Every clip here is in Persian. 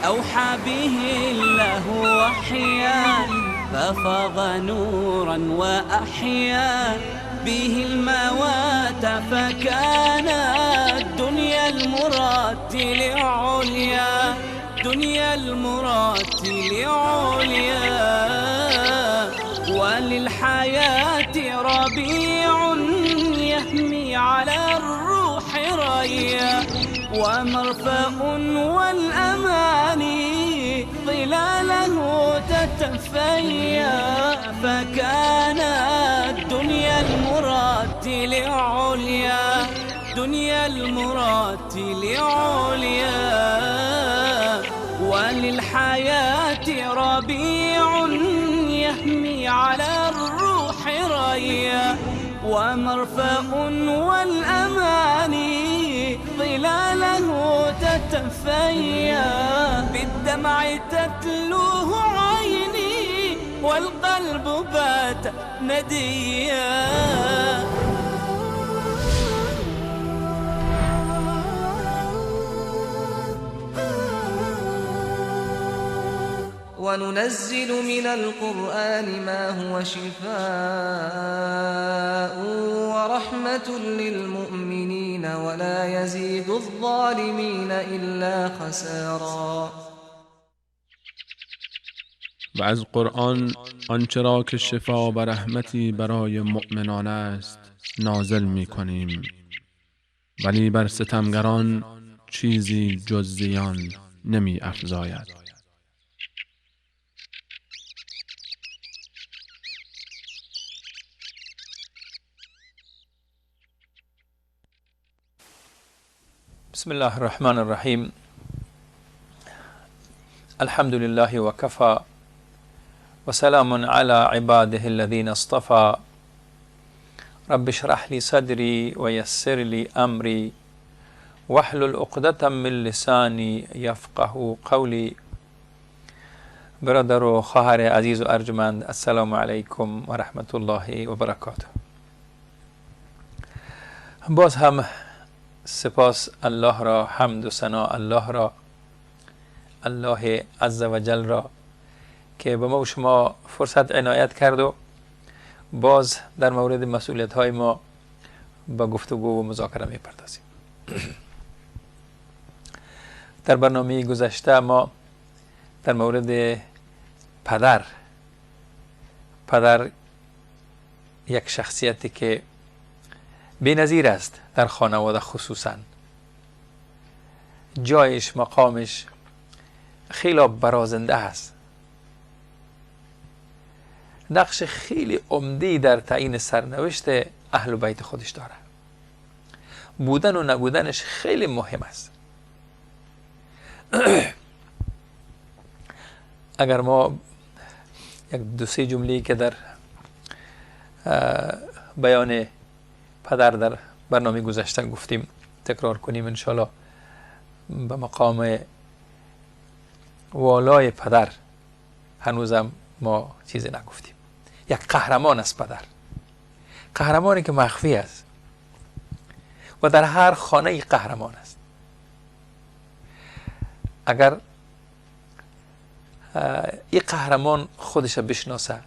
أوحى به الله وحيا، ففاض نورا وأحيا به الموات، فكان الدنيا المرتل عليا، دنيا المرتل عليا. وللحياة ربيع يهمي على الروح ريا، ومرفأ والأماني ظلاله تتفيا، فكان الدنيا المرتل عليا، دنيا المرتل عليا. وللحياة ربيع يهمي على الروح ريا، ومرفأ والأماني ظلاله تتفيا، بالدمع تتلوه عيني والقلب بات نديا. وننزل من القرآن ما هو شفاء ورحمة للمؤمنين ولا يزيد الظالمين إلا خسارا. و از قرآن آنچه را که شفا و رحمتی برای مؤمنان است نازل می کنیم، ولی بر ستمگران چیزی جز زیان نمی افزاید. بسم الله الرحمن الرحیم. الحمد لله وكفى وسلام على عباده الذين اصطفى. رب اشرح لي صدري ويسر لي أمري واحلل عقدة من لساني يفقه قولي. برادر و خواهر عزیز و ارجمند، السلام علیکم و رحمت الله و برکاته. باز هم سپاس الله را، حمد و ثنا الله را، الله عز و جل را که به ما و شما فرصت عنایت کرد و باز در مورد مسئولیت های ما با گفتگو و مذاکره می پردازیم. در برنامه گذشته ما در مورد پدر یک شخصیتی که بی‌نظیر است در خانواده، خصوصا جایش، مقامش خیلی برازنده است، نقش خیلی عمده‌ای در تعیین سرنوشت اهل بیت خودش داره. بودن و نبودنش خیلی مهم است. اگر ما یک دو سه جمله‌ای که در بیان پدر در برنامه گذشته گفتیم تکرار کنیم، انشالله به مقام والای پدر هنوزم ما چیزی نگفتیم. یک قهرمان است پدر، قهرمانی که مخفی است و در هر خانه قهرمان است. اگر این قهرمان خودش بشناسه،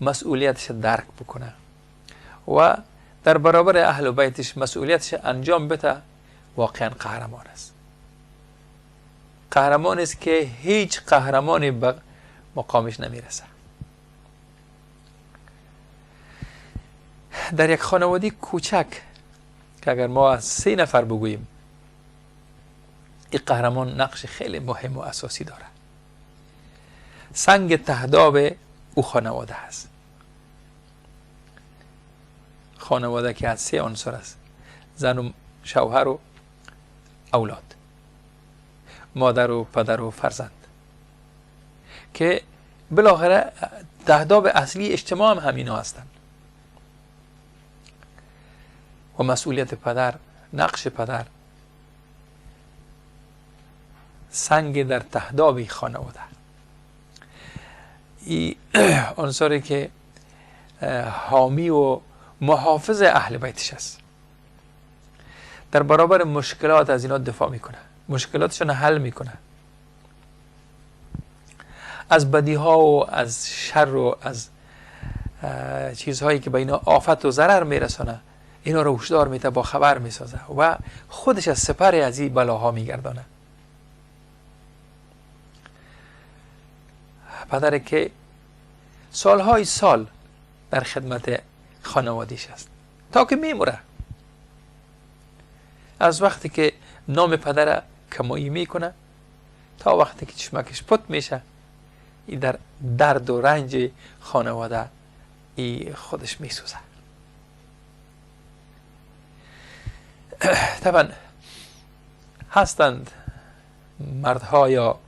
مسئولیتش درک بکنه و در برابر اهل بیتش مسئولیتش انجام بده، واقعا قهرمان است. قهرمان است که هیچ قهرمانی به مقامش نمیرسه. در یک خانواده کوچک که اگر ما از 3 نفر بگوییم، این قهرمان نقش خیلی مهم و اساسی داره. سنگ تهداب او خانواده هست. خانواده که از 3 عنصر است: زن و شوهر و اولاد، مادر و پدر و فرزند، که بالاخره تهداب اصلی اجتماع هم همینا هستند. و مسئولیت پدر، نقش پدر، سنگ در تهداب خانواده، این عنصری که حامی و محافظ اهل بیتش است، در برابر مشکلات از اینا دفاع میکنه، مشکلاتشون حل میکنه. از بدی ها و از شر و از چیزهایی که به اینا آفت و ضرر میرسانه اینا رو هشدار میده، با خبر میسازه و خودش از سپر از این بلاها میگردانه. پدر که سالهای سال در خدمت خانوادیش است تا که میموره. از وقتی که نام پدر کمایی میکنه تا وقتی که چشمکش پت میشه، ای در درد و رنج خانواده ای خودش میسوزه. طبعا هستند مردها یا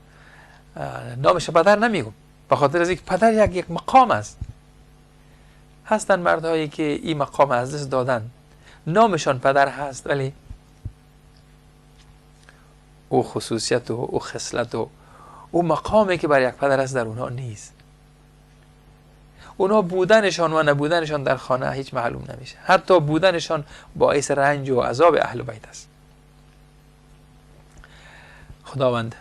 نامش پدر نمیگم به خاطر از اینکه پدر یک مقام است، هستند مردهایی که این مقام از دست دادن، نامشان پدر هست ولی او خصوصیت و او خصلت و او مقامی که بر یک پدر است در اونها نیست. اونها بودنشان و نبودنشان در خانه هیچ معلوم نمیشه، حتی بودنشان باعث رنج و عذاب اهل بیت است. خداوند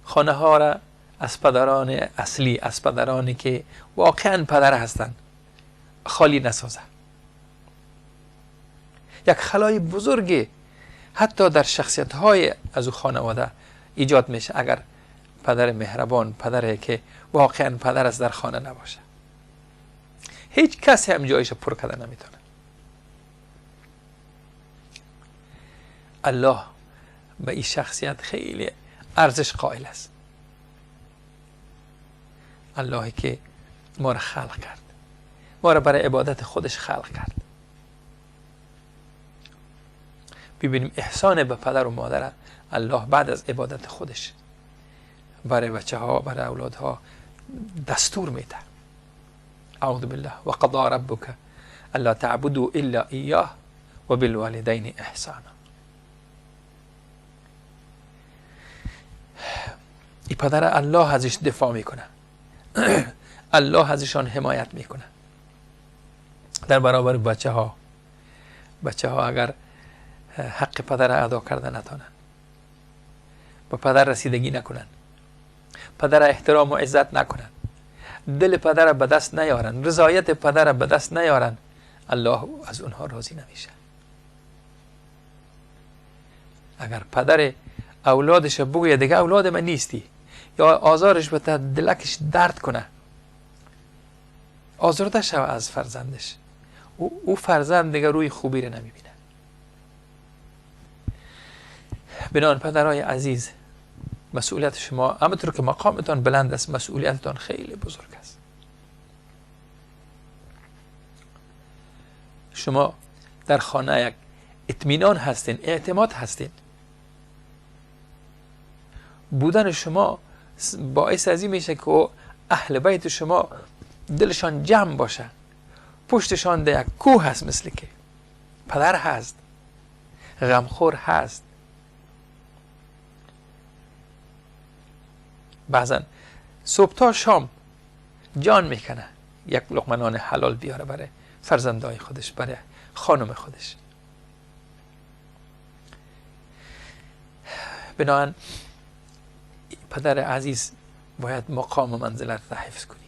خانه ها را از پدران اصلی، از پدرانی که واقعا پدر هستند خالی نسازه. یک خلای بزرگی حتی در شخصیت های از او خانواده ایجاد میشه اگر پدر مهربان، پدری که واقعا پدر است در خانه نباشه. هیچ کسی هم جایش پر کرده نمیتونه. الله به این شخصیت خیلی ارزش قائل است. الله که ما را خلق کرد، ما را برای عبادت خودش خلق کرد. ببینیم احسان به پدر و مادر الله بعد از عبادت خودش برای بچه ها، برای اولادها دستور میده. اعوذ بالله و قضا ربک الا تعبدوا الا ایاه و بالوالدین احسانا. ای پدر الله ازش دفاع میکنه، الله ازشان حمایت میکنه در برابر بچه ها. بچه ها اگر حق پدر ادا کرده نتانن، با پدر رسیدگی نکنن، پدر احترام و عزت نکنن، دل پدر به دست نیارن، رضایت پدر به دست نیارن، الله از اونها راضی نمیشه. اگر پدر اولادش بگوید دیگه اولاد من نیستی، یا آزارش بده، دلکش درد کنه، آزرده شوه از فرزندش، او فرزند دیگه روی خوبی رو نمیبینه. بنابراین پدرای عزیز، مسئولیت شما همونطور که مقامتان بلند است، مسئولیتتان خیلی بزرگ است. شما در خانه یک اطمینان هستین، اعتماد هستین. بودن شما باعث از این میشه که اهل بیت شما دلشان جمع باشه، پشتشان در یک کوه هست، مثل که پدر هست، غمخور هست. بعضا صبح تا شام جان میکنه یک لقمه نان حلال بیاره برای فرزندای خودش، برای خانم خودش. بنابراین پدر عزیز باید مقام و منزلت را حفظ کنی.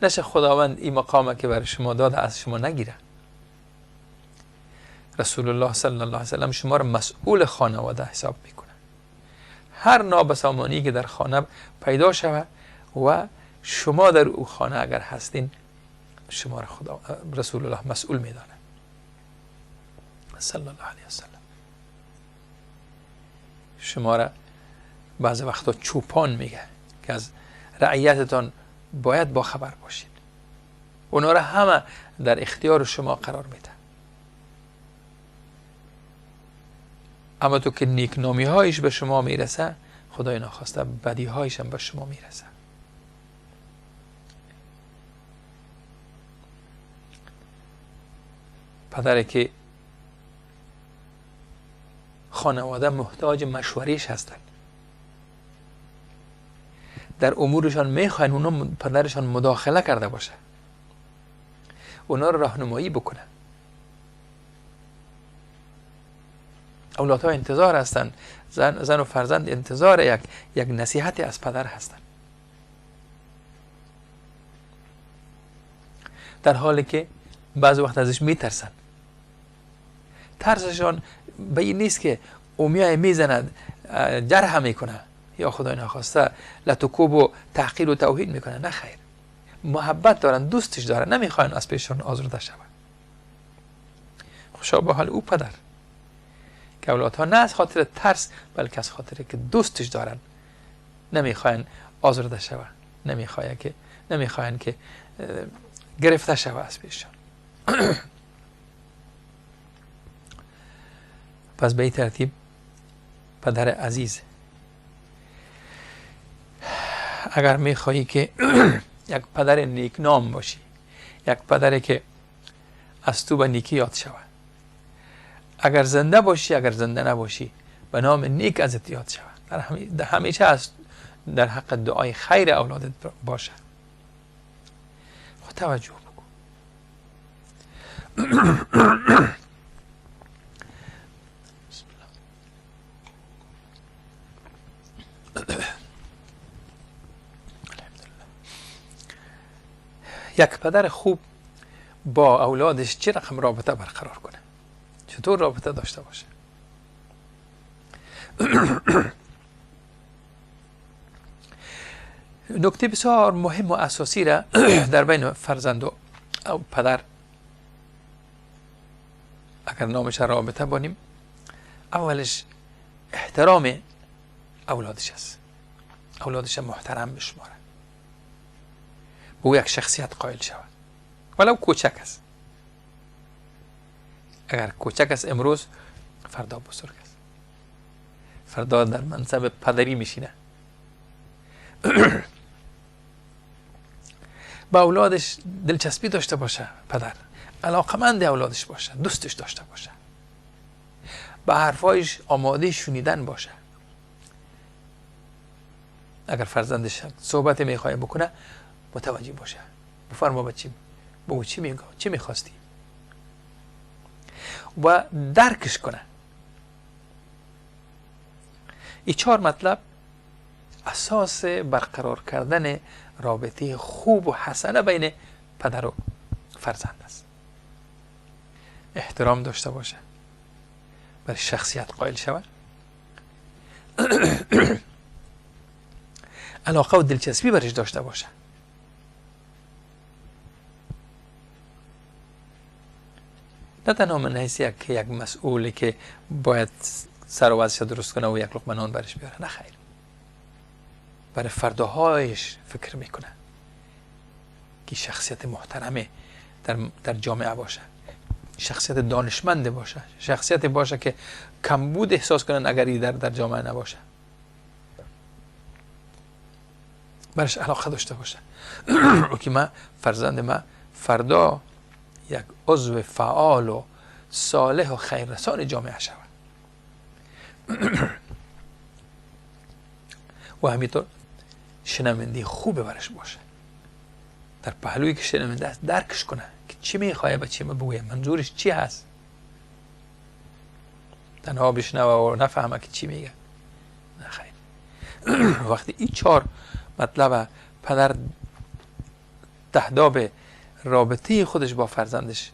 نشه خداوند این مقام که برای شما داده از شما نگیره. رسول الله صلی الله علیه وسلم شما را مسئول خانواده حساب میکنه. هر نابسامانی که در خانه پیدا شود و شما در او خانه اگر هستین، شما را خدا رسول الله مسئول میدانه صلی الله علیه وسلم. شما را بعض وقتا چوپان میگه که از رعیتتان باید با خبر باشین، اونا را همه در اختیار شما قرار میده. اما تو که نیکنامی هایش به شما میرسه، خدای ناخواسته بدی هایش هم به شما میرسه. پدری که خانواده محتاج مشورهش هستند، در امورشان میخواین اونا پدرشان مداخله کرده باشه، اونا رو راهنمایی بکنه. اولادها انتظار هستند، زن و فرزند انتظار یک نصیحتی از پدر هستند. در حالی که بعض وقت ازش میترسن. ترسشان به این نیست که او میای میزند، جرح میکنه یا خدای نخواسته لطکوب و تحقیر و توهین میکنه. نه خیر، محبت دارن، دوستش دارن، نمیخواین از پیششان آزرده شود. خوشا به حال او پدر که اولادها نه از خاطر ترس بلکه از خاطر که دوستش دارن نمیخواین آزرده شود، نمیخواین که گرفته شود از پیششان. پس به این ترتیب پدر عزیز، اگر میخواهی که یک پدر نیک نام باشی، یک پدر که از تو به نیکی یاد شود، اگر زنده باشی اگر زنده نباشی به نام نیک ازت یاد شود، در همیشه از در حق دعای خیر اولادت باشه، خود توجه بکن. یک پدر خوب با اولادش چه رقم رابطه برقرار کنه، چطور رابطه داشته باشه؟ نکته بسیار مهم و اساسی را در بین فرزند و پدر اگر نامش رابطه بانیم، اولش احترام اولادش است. اولادش محترم بشماره، به او یک شخصیت قائل شود ولو کوچک است. اگر کوچک است امروز، فردا بزرگ است، فردا در منصب پدری میشینه. با اولادش دلچسپی داشته باشه، پدر علاقمند اولادش باشه، دوستش داشته باشه، به حرفایش آماده شنیدن باشه. اگر فرزندش صحبت میخواه بکنه متوجه باشه، بفرما بچیم، بگو چی میگه، چی میخواستی، و درکش کنه. این چهار مطلب اساس برقرار کردن رابطه خوب و حسنه بین پدر و فرزند است. احترام داشته باشه، برای شخصیت قائل شود، علاقه و دلچسپی برش داشته باشه، نه تنها من حیث یک مسئولی که باید سر و وضعش درست کنه و یک لقمه نان برش بیاره، نه خیر، برای فرداهایش فکر میکنه که شخصیت محترمه در جامعه باشه، شخصیت دانشمند باشه، شخصیت باشه که کمبود احساس کنن اگر ای در جامعه نباشه، برش علاقه داشته باشه. و که من فرزند من فردا یک عضو فعال و صالح و خیررسان جامعه شود. و همینطور شنونده خوب برش باشه، در پهلویی که شنونده است درکش کنه که چی میخواه به چی بگویه، منظورش چی هست، تنها بشنوه و نفهمه که چی میگه، نه خیر. وقتی این چهار مطلب پدر تهداب رابطه خودش با فرزندش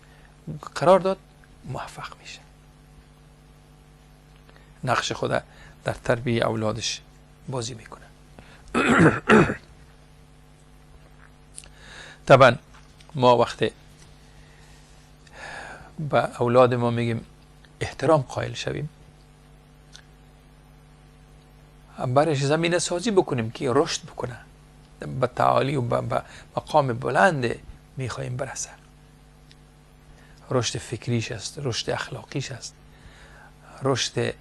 قرار داد، موفق میشه، نقش خود در تربیه اولادش بازی میکنه. طبعا ما وقتی به اولاد ما میگیم احترام قائل شویم، برش زمینه سازی بکنیم که رشد بکنه، به تعالی و به مقام بلند میخواییم برسه. رشد فکریش است، رشد اخلاقیش است، رشد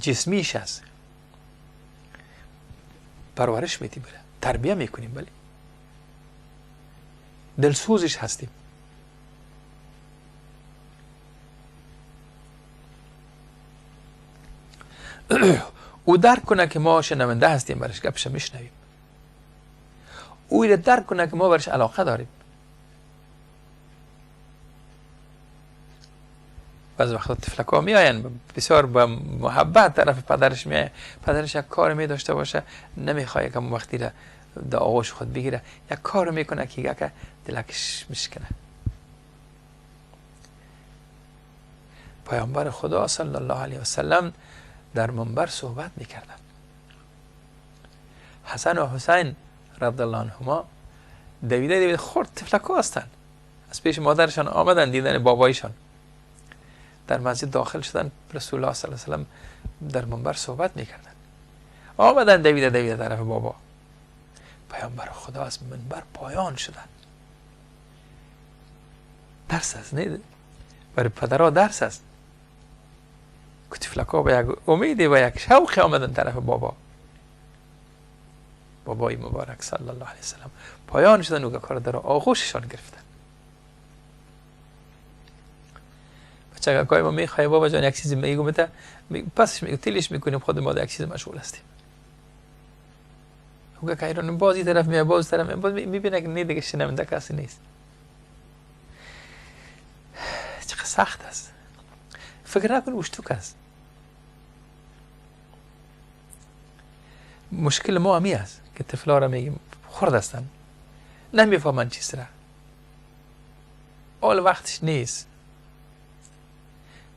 جسمیش است. پرورش میدیم، بله، تربیه میکنیم، بله، دلسوزش هستیم. او درک کنه که ما شنونده هستیم، برش گپش میشنویم. او درک کنه که ما برش علاقه داریم. بعض وقتا طفلکا میآین بسیار با محبت طرف پدرش میآید، پدرش یک کار می داشته باشه، نمیخواد که وقتی را در آغوش خود بگیره، یک کار میکنه که یک دلکش میشکنه. پیامبر خدا صلی الله علیه و سلم در منبر صحبت میکردن. حسن و حسین رضی الله عنهما دویده دویده خرد طفلکا هستند، از پیش مادرشان آمدن دیدن بابایشان، در مسجد داخل شدن، رسول الله صلی الله علیه و سلم در منبر صحبت میکردن. آمدن دویده دویده طرف بابا، پیامبر خدا از منبر پایان شدن. درس است، نه برای پدرها درس است. طفلکا با یک امیدی و یک شوقی آمدن طرف بابا، بابای مبارک صلی الله علیه و سلم پایان شدن و کار در آغوششان گرفتن. بچه که ما میخوای بابا جان یک چیزی میگم بته، پسش تیلش میکنیم، خود ما در یک چیز مشغول هستیم. او که ایران بازی طرف میاد، باز طرف میاد، باز میبینه که نه دیگه شنونده کسی نیست. چقدر سخت است. فکر نکن اوشتوک است. مشکل ما همی است که طفلا را میگیم خرد هستن، نمیفهمن چیز را، آل وقتش نیست،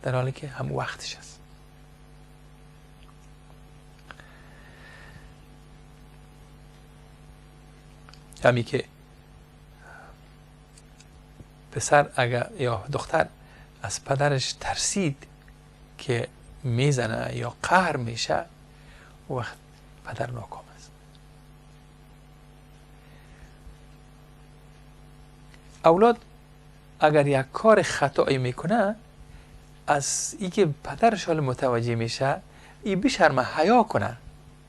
در حالی که هم وقتش است. همی که پسر اگر یا دختر از پدرش ترسید که میزنه یا قهر میشه، وقت پدر ناکام است. اولاد اگر یک کار خطایی میکنه، از اینکه پدرش حال متوجه میشه، ای بشرمه حیا کنه،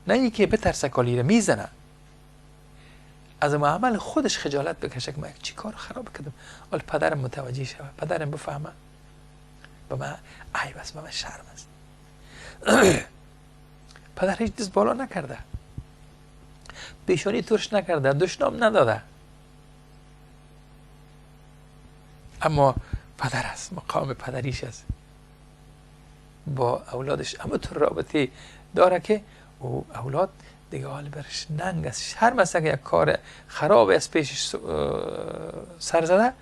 نه اینکه بترسه کالی رو میزنه، از عمل خودش خجالت بکشه که من چی کار خراب کردم، حال پدرم متوجه شوه، پدرم بفهمه، به من عیب است، به من شرم است. پدر هیچ دست بالا نکرده، پیشانی ترش نکرده، دشنام نداده، اما پدر است، مقام پدریش است، با اولادش اما تو رابطه داره که او اولاد دیگه حال برش ننگ است، شرم است که یک کار خراب از پیشش سر زده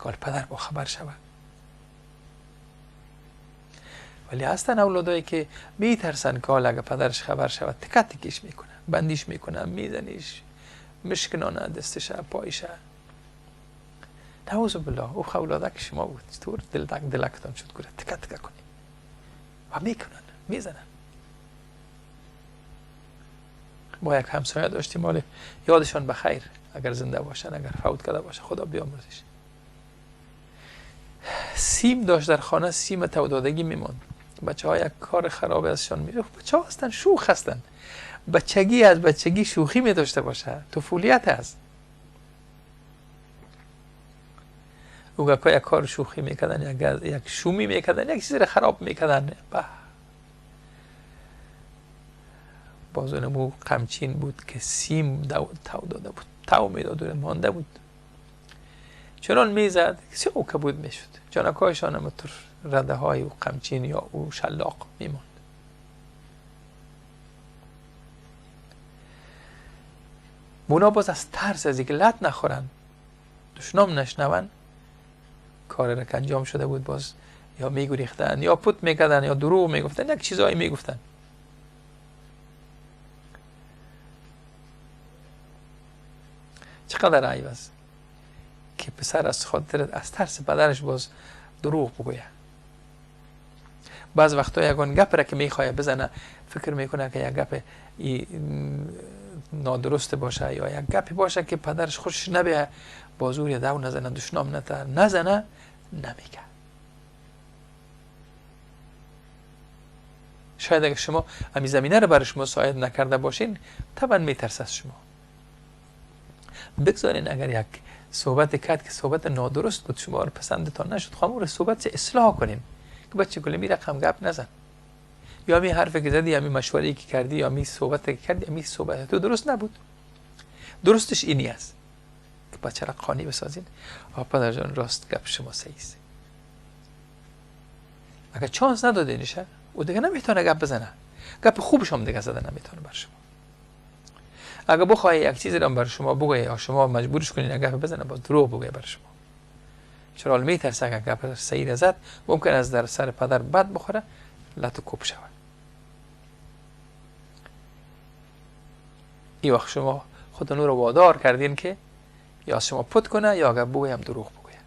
که پدر با خبر شود. ولی هستن اولادایی که میترسن که حال اگه پدرش خبر شود تکه تکیش میکنه، بندیش میکنه، میزنیش، مشکنانه دستش پایشه. نعوذ بالله. او اولاده که شما بود طور دلکتان شد گوره تکه تکه کنی و میکنن، میزنن. با یک همسایه داشتیم، مال یادشان بخیر، اگر زنده باشن، اگر فوت کرده باشه خدا بیامرزش، سیم داشت در خانه، سیم تودادگی میموند. بچه ها یک کار خراب ازشان میره، بچه ها هستن شوخ هستن، بچگی از بچگی شوخی می داشته باشه، طفولیت هست. او یک کار شوخی میکردن، یک شومی میکردن، یک چیزی را خراب میکردن. باز اونمو قمچین بود که سیم تو داده بود، تو میداد و مانده بود، چنان میزد که سیاه کبود میشد، جانکایشان هم تر رده های او قمچین یا او شلاق میماند. اونا باز از ترس از اینکه لط نخورن، دشنام نشنون، کار را که انجام شده بود باز یا میگریختن یا پوت میکردن یا دروغ میگفتن، یک چیزایی میگفتن. چقدر عیب است که پسر از خاطر از ترس پدرش باز دروغ بگویه. بعض وقتا یگان گپ را که میخواه بزنه فکر میکنه که یک گپ نادرست باشه یا یک گپی باشه که پدرش خوشش نبیه، بازور یا دو نزنه، دشنام نزنه، نمیگه. شاید اگه شما همین زمینه رو برای شما مساعد نکرده باشین، طبعا میترسه از شما. بگذارین اگر یک صحبت کرد که صحبت نادرست بود، شما رو پسندتان نشد، خواهم رو صحبت اصلاح کنیم که بچه گله می رقم گپ نزن، یا می حرفی که زدی، یا می مشوره که کردی، یا می صحبت که کردی، یا می صحبت تو درست نبود. درستش اینی است که بچه را قانع بسازین، آ پدر جان راست گپ شما صحیح است. اگر چانس نداده نشه، او دیگه نمیتونه گپ بزنه، گپ خوبش هم دیگه زده نمیتونه بر شما. اگر بخوای یک چیزی را بر شما بگویه یا شما مجبورش کنین گپ بزنه، باز دروغ بگویه بر شما. چرا میترسه اگر گپ صحیح زد ممکن است در سر پدر بد بخوره، لط و کوب شود. این وقت شما خود رو وادار کردین که یا شما پت کنه یا اگر بگویم دروغ بگویم.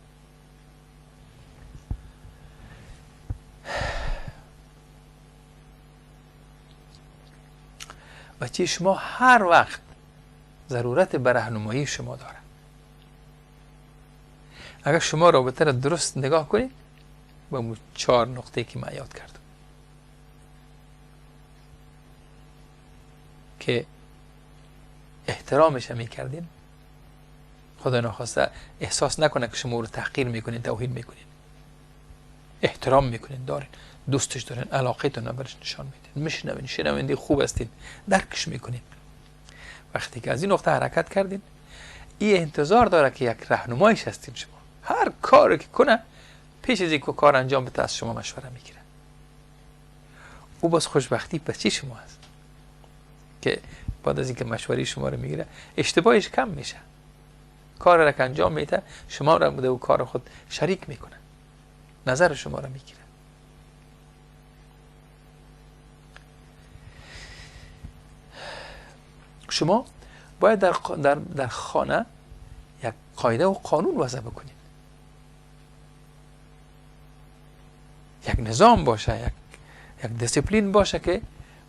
بچه شما هر وقت ضرورت به راهنمایی شما داره. اگر شما رابطه را درست نگاه کنید به اون 4 نقطه که من یاد کردم که احترامش هم میکردین، خدا نخواسته احساس نکنه که شما رو تحقیر میکنین، توهین میکنین، احترام میکنین، دارین، دوستش دارین، علاقه تون برش نشان میدین، میشنوین، شنونده خوب هستین، درکش میکنین. وقتی که از این نقطه حرکت کردین، این انتظار داره که یک راهنمایش هستین شما. هر کاری که کنه پیش از اینکه کار انجام بده از شما مشوره میگیره. او باز خوشبختی بچه شما هست که بعد از اینکه مشوره شما رو میگیره اشتباهش کم میشه، کار را که انجام میده شما را بوده و کار خود شریک میکنه، نظر شما را میگیره. شما باید در خانه یک قاعده و قانون وضع بکنید، یک نظام باشه، یک دیسیپلین باشه که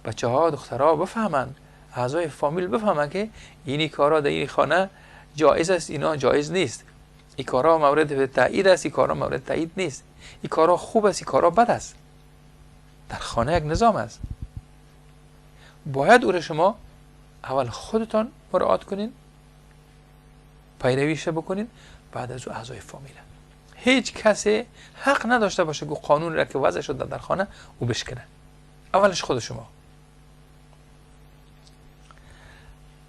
بچه ها، دخترها بفهمن، اعضای فامیل بفهمن که اینی کارا در این خانه جایز است، اینا جایز نیست، این کارا مورد تایید است، این کارا مورد تایید نیست، این کارا خوب است، این کارا بد است. در خانه یک نظام است. باید او را شما اول خودتان مراعات کنین، پیرویش بکنین، بعد از او اعضای فامیل. هیچ کسی حق نداشته باشه که قانون را که وضع شده در خانه او بشکنه. اولش خود شما.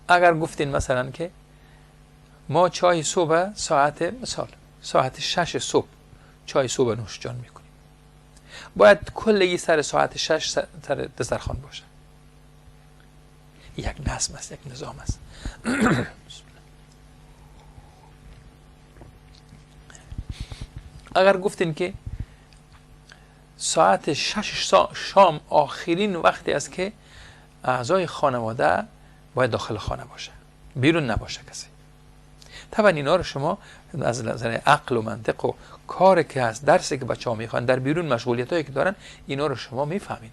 اگر گفتین مثلا که ما چای صبح ساعت مثال ساعت 6 صبح چای صبح نوش جان میکنیم، باید کلگی سر ساعت 6 سر دسترخوان باشه. یک نظم است، یک نظام است. اگر گفتین که ساعت 6 شام آخرین وقتی است که اعضای خانواده باید داخل خانه باشه، بیرون نباشه کسی، طبعا اینا رو شما از نظر عقل و منطق و کار که از درسی که بچه‌ها میخوان در بیرون، مشغولیتایی که دارن، اینا رو شما میفهمین.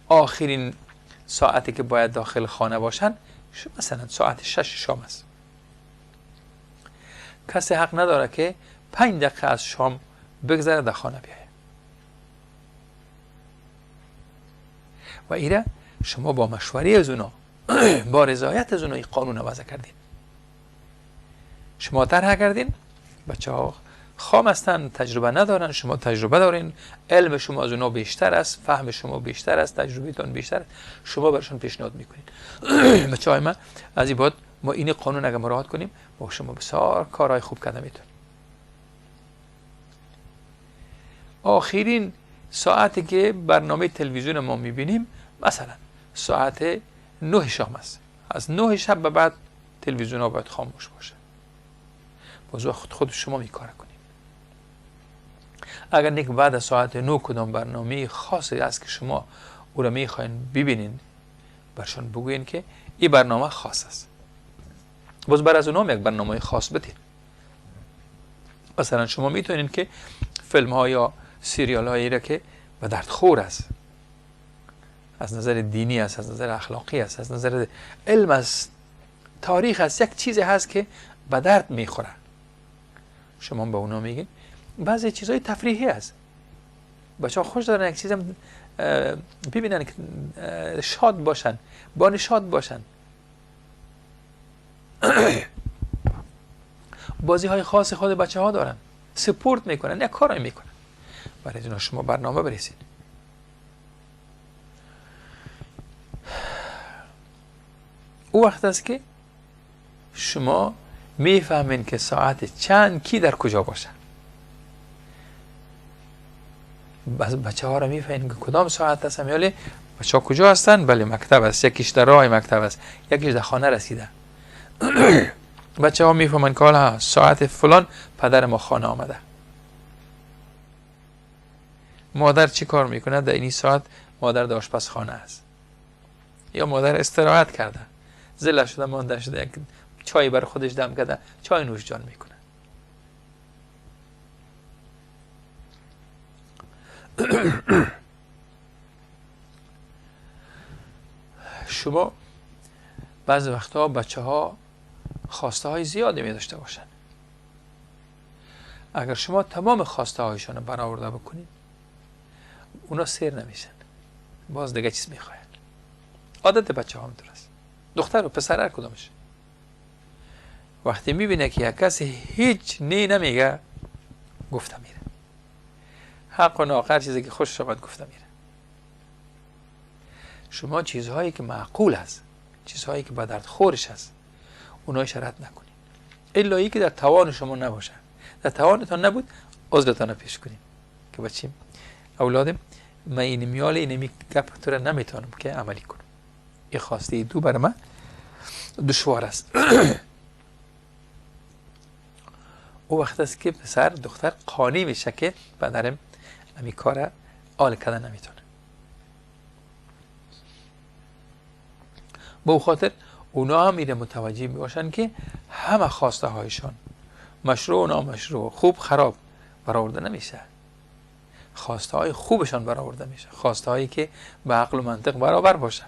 آخرین ساعتی که باید داخل خانه باشن مثلا ساعت 6 شام است. کسی حق نداره که 5 دقیقه از شام بگذره در خانه بیایه. و ایره شما با مشوره از اونا، با رضایت از اونا این قانون وضع کردین، شما طرح کردین. بچه ها خام هستن، تجربه ندارن، شما تجربه دارین، علم شما از اونا بیشتر است، فهم شما بیشتر است، تجربهتان بیشتر است، شما برشون پیشنهاد میکنین. بچه های من از این بعد ما این قانون اگر مراعات کنیم با شما بسیار کارهای خوب کرده میتونیم. آخرین ساعتی که برنامه تلویزیون ما میبینیم مثلا ساعت 9 شام است. از 9 شب به بعد تلویزیون ها باید خاموش باشه. باز خود شما میکاره کنید. اگر نیک بعد از ساعت 9 کدام برنامه خاصی است که شما او را میخواین ببینین، برشان بگوین که این برنامه خاص است. باز بر از اونام یک برنامه خاص بدین. مثلا شما میتونین که فیلم ها یا سریال هایی را که به درد خور است، از نظر دینی است، از نظر اخلاقی است، از نظر علم است، تاریخ است، یک چیزی هست که به درد میخوره، شما به اونا میگین. بعضی چیزهای تفریحی است، بچه‌ها خوش دارن یک چیزم ببینن که شاد باشن، با نشاط باشن. بازی های خاص خود بچه ها دارن، سپورت میکنن، یک کارایی میکنن. برای اینا شما برنامه برسید. او وقت است که شما میفهمین که ساعت چند کی در کجا باشه. بچه ها را میفهمین که کدام ساعت هست. یعنی بچه ها کجا هستن؟ بله مکتب است، یکیش در راه مکتب است، یکیش در خانه رسیده. بچه ها میفهمن که حالا ساعت فلان پدر ما خانه آمده. مادر چی کار میکنه؟ در این ساعت مادر در آشپزخانه است یا مادر استراحت کرده، زله شده، مانده شده، یک چای بر خودش دم کرده، چای نوش جان میکنه. شما بعضی وقتها بچه ها خواسته های زیادی می داشته باشن. اگر شما تمام خواسته هایشان رو برآورده بکنید، اونا سیر نمیشن، باز دیگه چیز میخواین. عادت بچه ها هم درست، دختر و پسر هر کدامش وقتی میبینه که یک کسی هیچ نی نمیگه، گفته میره، حق و ناحق چیزی که خوش شود گفته میره. شما چیزهایی که معقول است، چیزهایی که به درد خورش است، اونایش رد نکنید، الا ای که در توان شما نباشه. در توانتان نبود، عذرتان پیش کنید که بچیم اولادم، من این میال اینمی گپ تو را نمیتونم که عملی کنم، این خواسته دو بر من دشوار است. او وقت است که پسر دختر قانع میشه که پدرم امی کار آل کردن نمیتونه. به خاطر اونا هم میره متوجه میباشن که همه خواسته هایشان مشروع و نامشروع، خوب خراب برآورده نمیشه، خواسته های خوبشان برآورده میشه، خواسته هایی که به عقل و منطق برابر باشه.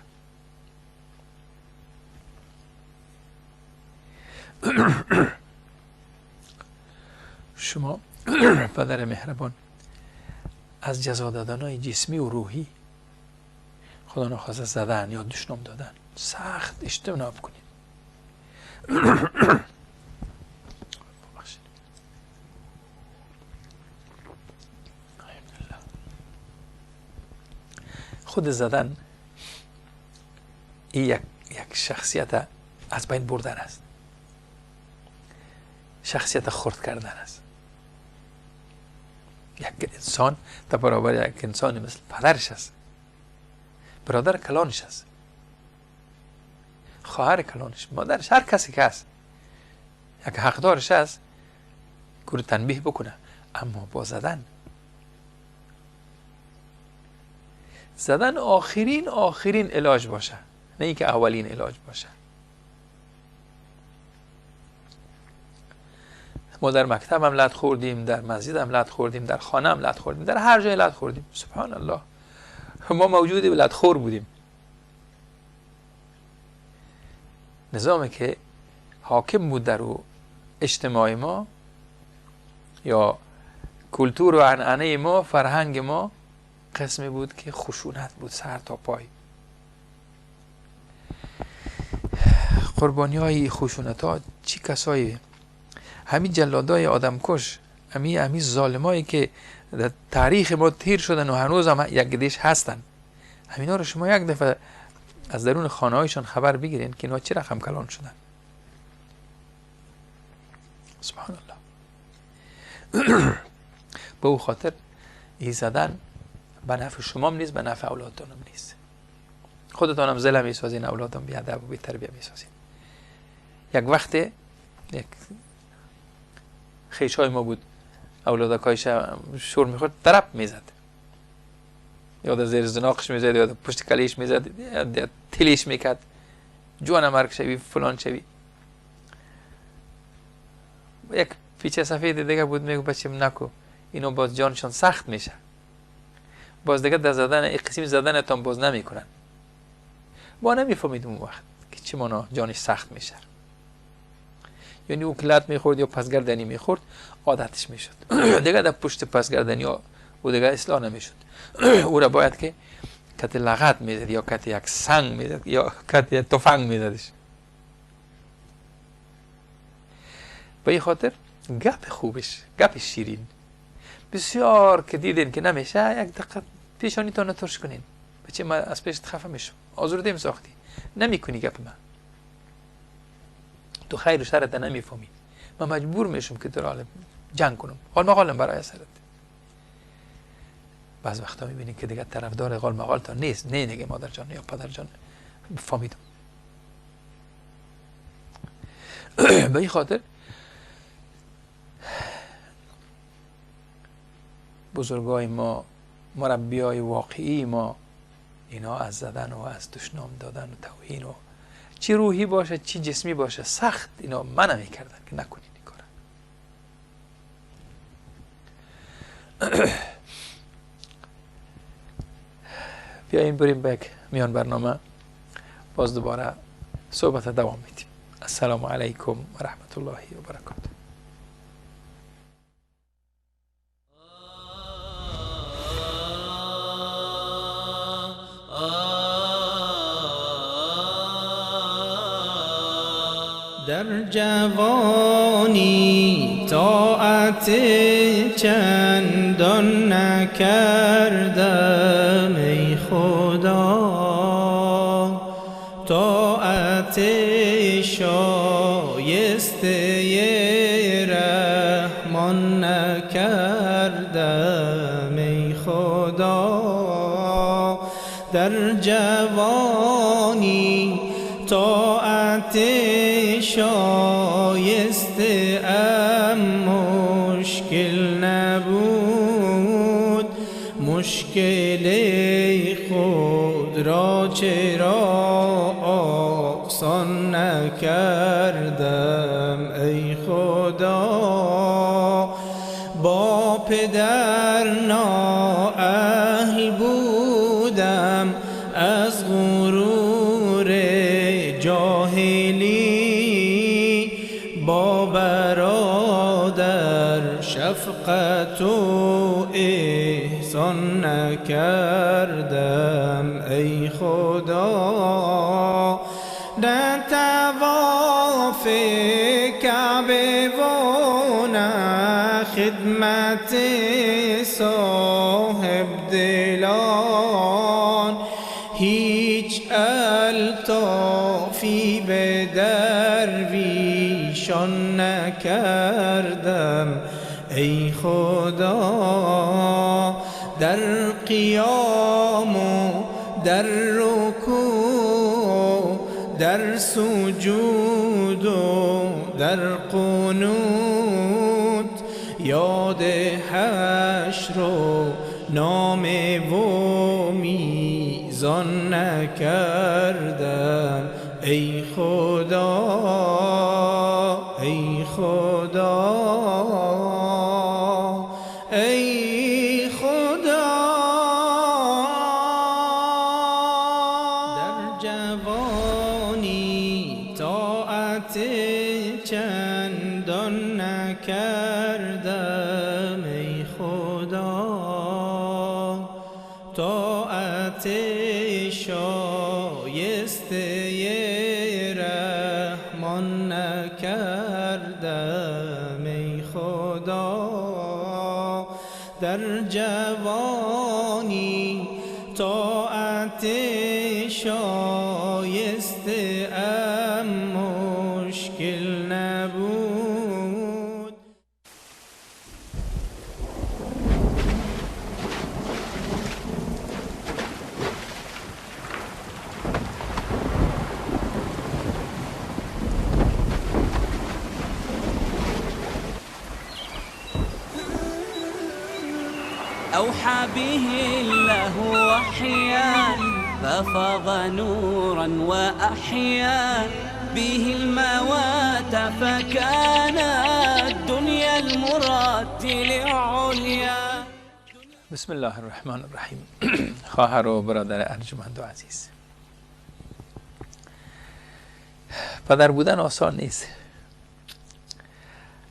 شما پدر مهربان از جزا دادن های جسمی و روحی، خدا نخواسته زدن یا دشنام دادن، سخت اجتناب کنید. خود زدن این یک شخصیت از بین بردن است، شخصیت خرد کردن است. یک انسان در برابر یک انسان مثل پدرش است، برادر کلانش است، خواهر کلانش، مادرش، هر کسی که هست، یک حقدارش است که رو تنبیه بکنه. اما با زدن، زدن آخرین علاج باشه، نه اینکه اولین علاج باشه. ما در مکتب هم لط خوردیم، در مسجد هم لط خوردیم، در خانه هم لط خوردیم، در هر جای لط خوردیم. سبحان الله، ما موجودی لط خور بودیم. نظامی که حاکم بود در اجتماع ما یا کلتور و عنعنه ما، فرهنگ ما، قسمی بود که خشونت بود سر تا پای. قربانی های خشونت ها چی کسایی؟ همین جلادای آدمکش، همین ظالمایی که در تاریخ ما تیر شدن و هنوز هم یک دیش هستن. همینا رو شما یک دفعه از درون خانه هایشان خبر بگیرین که اینا چه رقم کلان شدن. سبحان الله. به او خاطر ای زدن به نفع شما هم نیست، به نفع اولادتان هم نیست. خودتان هم ظلم میسازین، اولادتان بی ادب و بی تربیه میسازین. یک وقت یک خیشای ما بود، اولادکایش شور میخورد، درب میزد، یا در زیر زناقش میزد، یا در پشت کلیش میزد، یا در تلیش میکرد، جوان مرگ شوی، فلان شوی. یک پیچه سفید دیگه بود، میگو بچیم نکو، اینو باز جانشان سخت میشه، باز دیگه در زدن این قسم زدنتان باز نمیکنن. با نمیفهمیدیم اون وقت که چه مانا جانش سخت میشه، یعنی او کلت میخورد یا پسگردنی میخورد، عادتش میشد. دیگه در پشت پسگردنی او دیگه اصلاح نمیشد. او را باید که کت لغت میزد، یا کت یک سنگ میزد، یا کت یک تفنگ میزدش. به این خاطر گپ خوبش، گپ شیرین بسیار که دیدین که نمیشه، یک دقیقه پیشانیتان ترش کنین، بچه من از پیشت خفه میشم، آزردیم ساختی، نمیکنی گپ من، تو خیر و شرت نمیفهمی، من مجبور میشم که تو را جنگ کنم، قال مقالم برای سرت. بعض وقتا میبینی که دیگه طرفدار قال مقال تا نیست، نه دیگه مادر جان یا پدر جان فهمیدم. به این خاطر بزرگای ما، مربیای واقعی ما اینا از زدن و از دشنام دادن و توهین و چی روحی باشه چی جسمی باشه سخت اینا منع میکردن که نکنین این کارا. بیاییم بریم به یک میان برنامه، باز دوباره صحبت دوام میدیم. السلام علیکم و رحمت الله و برکاته. در جوانی طاعت چندان نکردم ای خدا، طاعت شایسته رحمان نکردم ای خدا. در جوانی طاعت شایسته ام مشکل نبود، مشکل خود را چرا آسان نکردم ای خدا. با پدر نااهل بودم از غرور جاهلی، با برادر شفقت و احسان نکردم ای خدا. نه طواف کعبه و نه خدمت صاحب دلان، هیچ الطافی به درویشان نکردم ای خدا. در قیام و در رکوع، در سجود و در قنوت، یاد حشر و نام و میزان نکردم ای خدا، ای خدا، ای خدا. در جوانی طاعت چندان نکردم ای خدا، طاعت شایسته رحمان نکردم ای خدا. در جوانی طاعت شایسته ام مشکل نبود. أوحى به الله وحيا ففاض نورا وأحيا به الموات، فكان الدنيا المرتل عليا. بسم الله الرحمن الرحیم. خواهر و برادر ارجمند و عزیز، پدر بودن آسان نیست.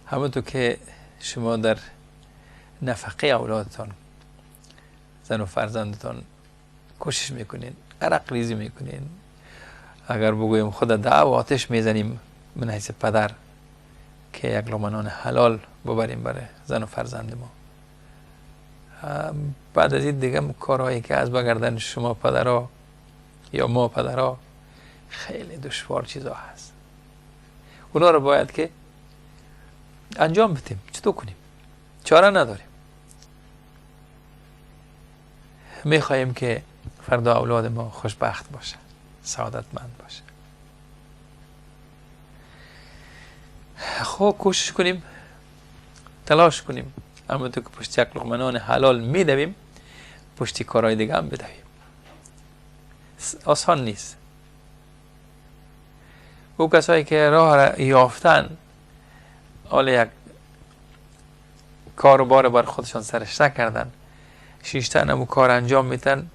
همونطور که شما در نفقه اولادتان، زن و فرزندتان کوشش میکنین، عرق ریزی میکنین، اگر بگویم خود دعا و آتش میزنیم من حیث پدر که یک لقمه نان حلال ببریم برای زن و فرزند ما. بعد از این دیگه کارهایی که از بگردن شما پدرها یا ما پدرها خیلی دشوار چیزا هست، اونا رو باید که انجام بدیم. چطور کنیم؟ چاره نداریم. میخواهیم که فردا اولاد ما خوشبخت باشه، سعادتمند باشه. خب کوشش کنیم، تلاش کنیم، اما تو که پشت یک لقمه نان حلال میدویم، پشتی کارهای دیگه هم بدهیم. آسان نیست. او کسایی که راه را یافتن، حالا یک کار و بار بر خودشان سرش نکردن، شیشتن امو کار انجام میتن،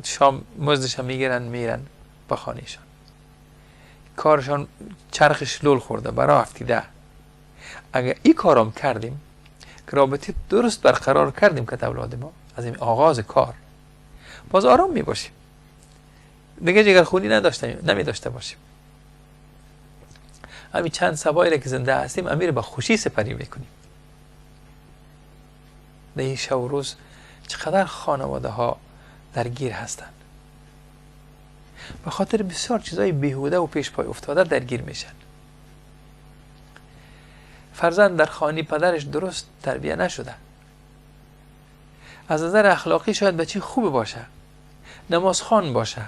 شام مزدش هم میگیرن میرن به خانهشان، کارشان چرخش لول خورده، برای افتیده. اگر این کارم کردیم که رابطه درست برقرار کردیم که اولاد ما از این آغاز کار، باز آرام میباشیم دیگه، جگرخونی نداشتیم نمی داشته باشیم. همین چند سبایی که زنده هستیم امیر با خوشی سپری میکنیم. در این شب و روز چقدر خانواده ها درگیر هستند، به خاطر بسیار چیزای بیهوده و پیش پای افتاده درگیر میشن. فرزند در خانه پدرش درست تربیه نشده، از نظر اخلاقی شاید بچه خوب باشه، نمازخوان باشه،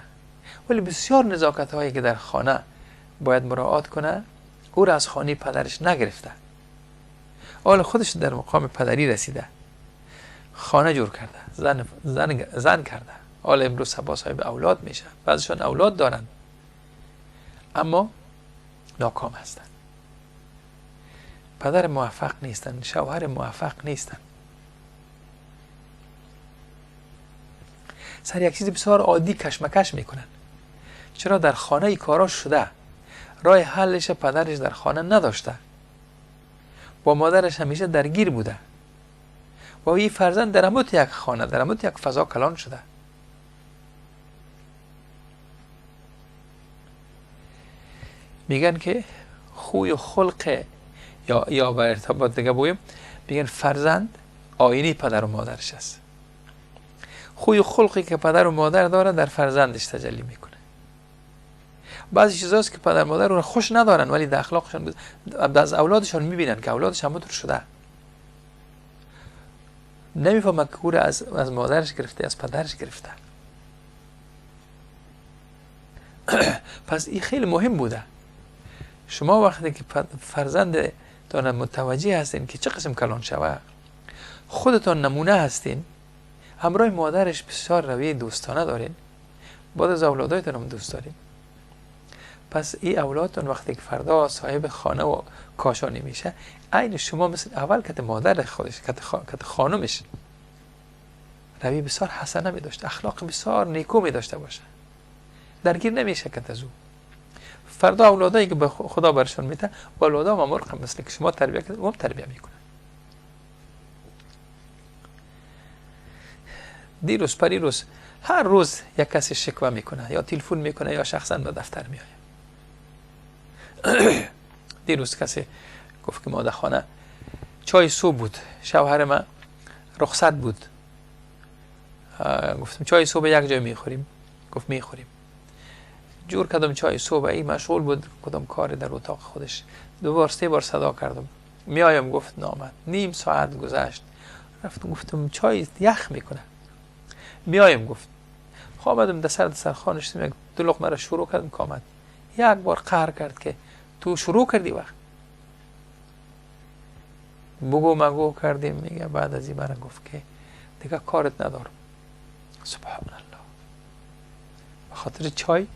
ولی بسیار نزاکت هایی که در خانه باید مراعات کنه او را از خانه پدرش نگرفته. حال خودش در مقام پدری رسیده، خانه جور کرده، زن کرده، حال امروز صبا صاحب اولاد میشه، بعضشان اولاد دارن اما ناکام هستن، پدر موفق نیستن، شوهر موفق نیستن. سر یک چیز بسیار عادی کشمکش میکنن. چرا؟ در خانه ای کارا شده، راه حلش پدرش در خانه نداشته، با مادرش همیشه درگیر بوده و این فرزند در هموت یک خانه، در هموت یک فضا کلان شده. میگن که خوی و خلق یا به ارتباط دیگه بگویم، میگن فرزند آینه پدر و مادرش است. خوی و خلقی که پدر و مادر داره در فرزندش تجلی میکنه. بعضی چیزاست که پدر مادر رو خوش ندارن ولی در اخلاقشان از اولادشان میبینن که اولادش همونطور شده، نمیفهمه که او را از مادرش گرفته، از پدرش گرفته. پس این خیلی مهم بوده. شما وقتی که فرزندتان متوجه هستین که چه قسم کلان شوه، خودتان نمونه هستین، همراه مادرش بسیار رویه دوستانه دارین، بعد از اولادایتان هم دوست دارین. پس این اولادتان وقتی که فردا صاحب خانه و کاشانی میشه، عین شما مثل اول کت مادر خودش، کت خانمش رویه بسیار حسنه می داشته، اخلاق بسیار نیکو می داشته باشه، درگیر نمیشه کت از او. فردا اولادایی که به خدا برشون میده، اولادا هم مرقم مثل که شما تربیه کرد هم تربیه میکنن. دیروز پریروز هر روز یک کسی شکوه میکنه، یا تلفن میکنه یا شخصا به دفتر میآید. دیروز کسی گفت که ما در خانه چای صبح بود، شوهر من رخصت بود، گفتم چای صبح یک جای میخوریم، گفت میخوریم. جور کردم چای صبح، ای مشغول بود کدام کار در اتاق خودش، 2 بار 3 بار صدا کردم میایم، گفت نامد. نیم ساعت گذشت، رفتم گفتم چای یخ میکنه، میایم گفت. آمدم در سر دسترخوان نشستم، یک 2 لقمه را شروع کردم که آمد. یک بار قهر کرد که تو شروع کردی وقت بگو مگو کردیم. میگه بعد از این برای گفت که دیگه کارت ندارم. سبحان الله، به خاطر چای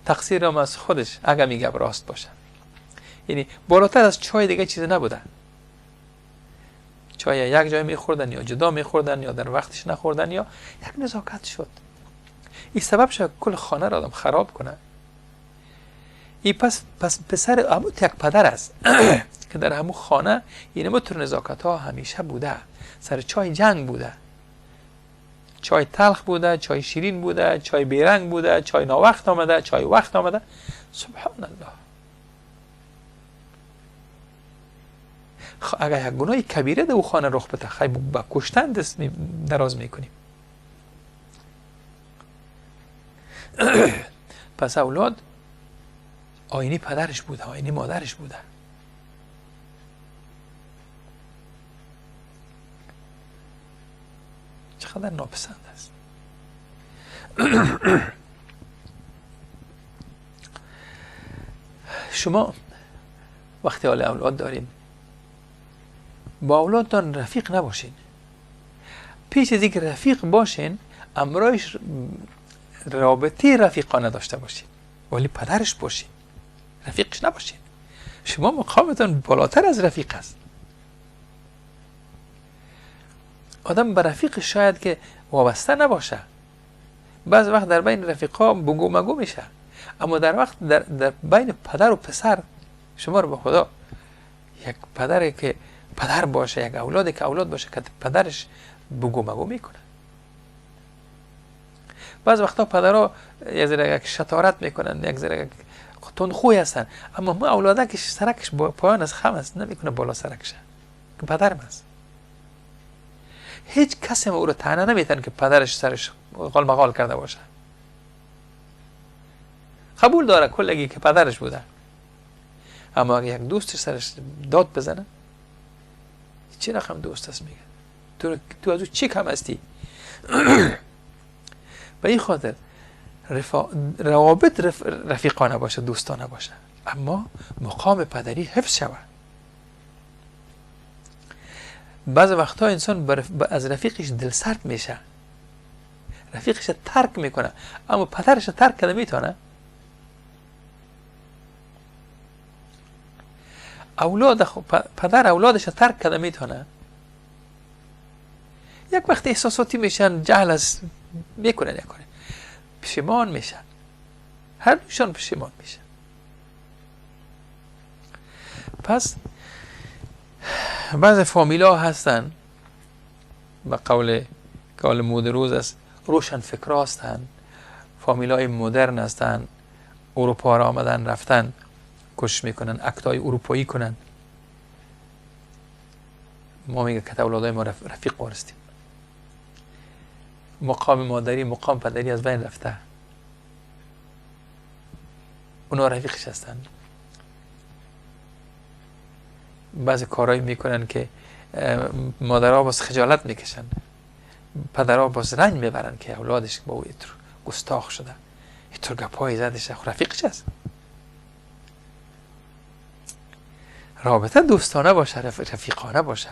تقصیرم از خودش اگه میگه راست باشه، یعنی بالاتر از چای دیگه چیز نبوده. چای یک جای میخوردن یا جدا میخوردن یا در وقتش نخوردن یا یک نزاکت شد. این سبب شد کل خانه را آدم خراب کنه. این پس پسر همون یک پدر است که در همون خانه یعنی مطر نزاکت ها همیشه بوده، سر چای جنگ بوده، چای تلخ بوده، چای شیرین بوده، چای بیرنگ بوده، چای ناوقت آمده، چای وقت آمده. سبحان الله، اگر یک گناه کبیره در او خانه رخ بده، خیلی با کشتن دست دراز میکنیم. پس اولاد آینه پدرش بوده، آینه مادرش بوده. چقدر ناپسند است. شما وقتی حال اولاد دارین، با اولادتان رفیق نباشین. پیش از اینکه رفیق باشین امرایش رابطه رفیقانه داشته باشین، ولی پدرش باشین، رفیقش نباشین. شما مقامتون بالاتر از رفیق است. آدم به رفیق شاید که وابسته نباشه، بعض وقت در بین رفیقا بگو مگو میشه، اما در وقت در بین پدر و پسر، شما رو به خدا یک پدری که پدر باشه، یک اولادی که اولاد باشه که پدرش بگو مگو میکنه. بعض وقتا پدرها یک ذره یک شطارت میکنن، یک ذره تندخوی هستن، اما ما اولاده که سرکش پایان از خم است، نمیکنه بالا سرکشه که پدرم است. هیچ کسی او رو طعنه نمیتن که پدرش سرش قال مقال کرده باشه. قبول داره کلگی که پدرش بوده، اما اگه یک دوستش سرش داد بزنه، چه رقم دوست است، میگه تو از او چی کم هستی؟ به این خاطر روابط رفیقانه باشه، دوستانه باشه، اما مقام پدری حفظ شود. بعض وقتها انسان از رفیقش دلسرد میشه، رفیقش ترک میکنه، اما پدرش ترک کرده میتونه. اولاد پدر اولادش ترک کرده میتونه. یک وقت احساساتی میشن، جهل از میکنن، نکنه پشیمان میشن، هر دوشان پشیمان میشن. پس بعض فامیلا هستن به قول مود روز است، روشن فکر هستن، فامیلای مدرن هستن، اروپا را آمدن رفتن، کوشش میکنن اکتای اروپایی کنن. ما میگه که اولادای ما رفیق وارستیم، مقام مادری مقام پدری از بین رفته، اونا رفیقش هستن. بعضی کارهایی میکنن که مادرها باز خجالت میکشن، پدرها باز رنج میبرن که اولادش با او اینطور گستاخ شده، اینطور گپای زدش، رفیقش هست. رابطه دوستانه باشه، رفیقانه باشه،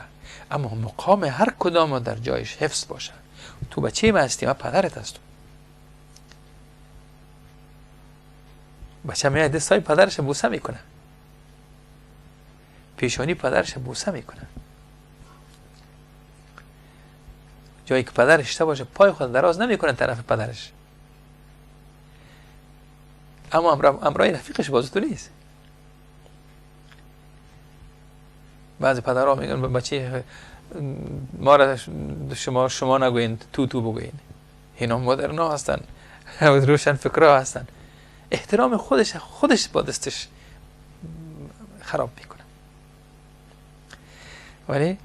اما مقام هر کدام در جایش حفظ باشه. تو بچه من هستی، من پدرت هستم. بچه میاد دستای پدرش بوسه میکنه، پیشانی پدرش بوسه میکنه. جایی که پدرش باشه پای خود دراز نمیکنه طرف پدرش، اما امرای رفیقش باز تو نیست. بعضی پدرها میگن به بچه ما را شما نگوین، تو بگوین. اینا مدرنا هستن، روشن فکرها هستن. احترام خودش با دستش خراب میکنه. ولی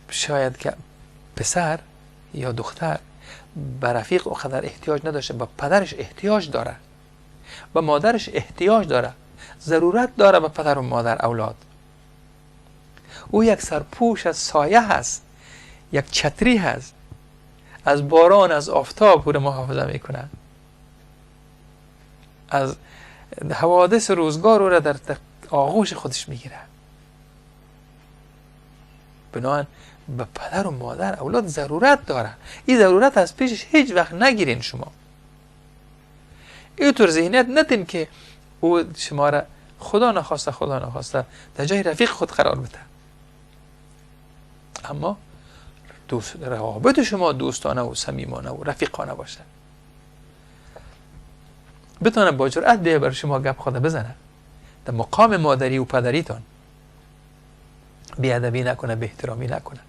شاید که پسر یا دختر به رفیق اونقدر احتیاج نداشته، به پدرش احتیاج داره، به مادرش احتیاج داره، ضرورت داره به پدر و مادر اولاد. او یک سرپوش از سایه هست، یک چتری هست، از باران از آفتاب او رو محافظه میکنه، از حوادث روزگار او را در آغوش خودش میگیره. بنابراین به پدر و مادر اولاد ضرورت داره. این ضرورت از پیشش هیچ وقت نگیرین. شما اینطور ذهنیت ندین که او شما را خدا نخواسته در جای رفیق خود قرار بده. اما روابط شما دوستانه و صمیمانه و رفیقانه باشه، بتونه با جرأت بیه بر شما گپ خود بزنه، در مقام مادری و پدریتان بی‌ادبی نکنه، بی احترامی نکنه،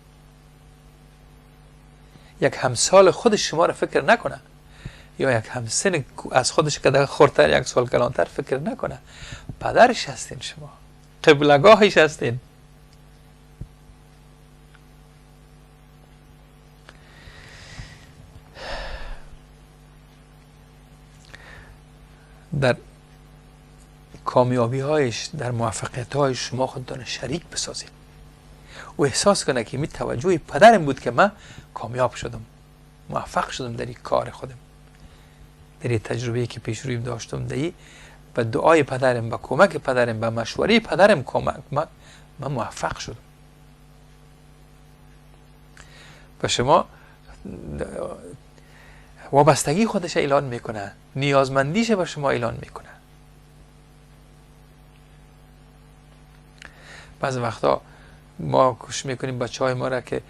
یک همسال خودش شما را فکر نکنه، یا یک همسن از خودش که خردتر یک سال کلانتر فکر نکنه. پدرش هستین شما، قبلگاهش هستین. در کامیابی هایش، در موفقیت های شما خودتان شریک بسازید. او احساس کنه که می توجه پدرم بود که من کامیاب شدم، موفق شدم در این کار خودم، در این تجربه که پیش رویم داشتم، در به دعای پدرم، به کمک پدرم، به مشوره پدرم کمک من موفق شدم. و شما وابستگی خودش اعلان میکنه، نیازمندیش به شما اعلان میکنه. بعض وقتا ما کوشش میکنیم بچه های ما را که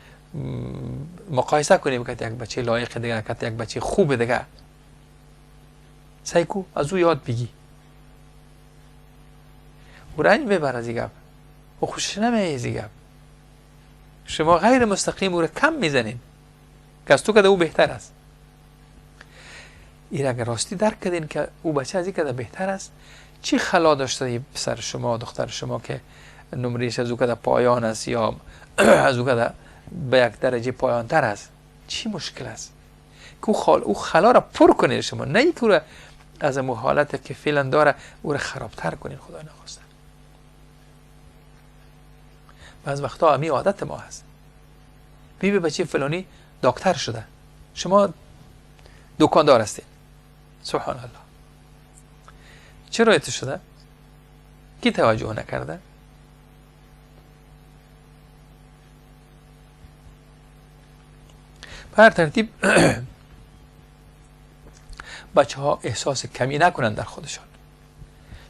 مقایسه کنیم که یک بچه لایق دیگه، که یک بچه خوب دیگه، سعی کو از او یاد بگی، او رنج میبره از این گپ، او خوشش نمیاد از این گپ. شما غیر مستقیم او را کم میزنین که از تو که او بهتر است. این اگر راستی درک کردین که او بچه از این که بهتر است، چی خلا داشته پسر شما، دختر شما که نمرهش از او که پایان است یا از او که به یک درجه پایان تر است، چی مشکل است که او خلا را پر کنید شما، نه اینکه او را از اون حالت که فعلا داره او را خرابتر کنید. خدا نخواسته. بعض وقتا امی عادت ما هست. بی بچه فلانی دکتر شده، شما دکاندار هستید. سبحان الله، چرا ایت شده؟ کی توجه نکرده؟ به هر ترتیب بچه ها احساس کمی نکنن در خودشان.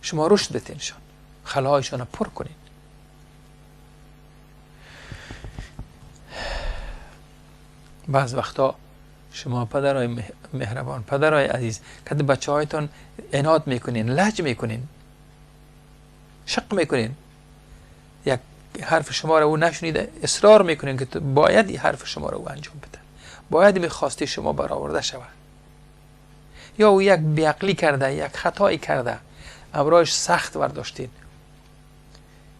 شما رشد بتینشان، خلاهایشان را پر کنین. بعض وقتا شما پدرای مهربان، پدرای عزیز، که بچه هایتان عناد میکنین، لج میکنین، شق میکنین، یک حرف شما را او نشنیده اصرار میکنین که باید این حرف شما را او انجام بده، باید میخواستی شما برآورده شود. یا او یک بیعقلی کرده، یک خطایی کرده، امرایش سخت برداشتین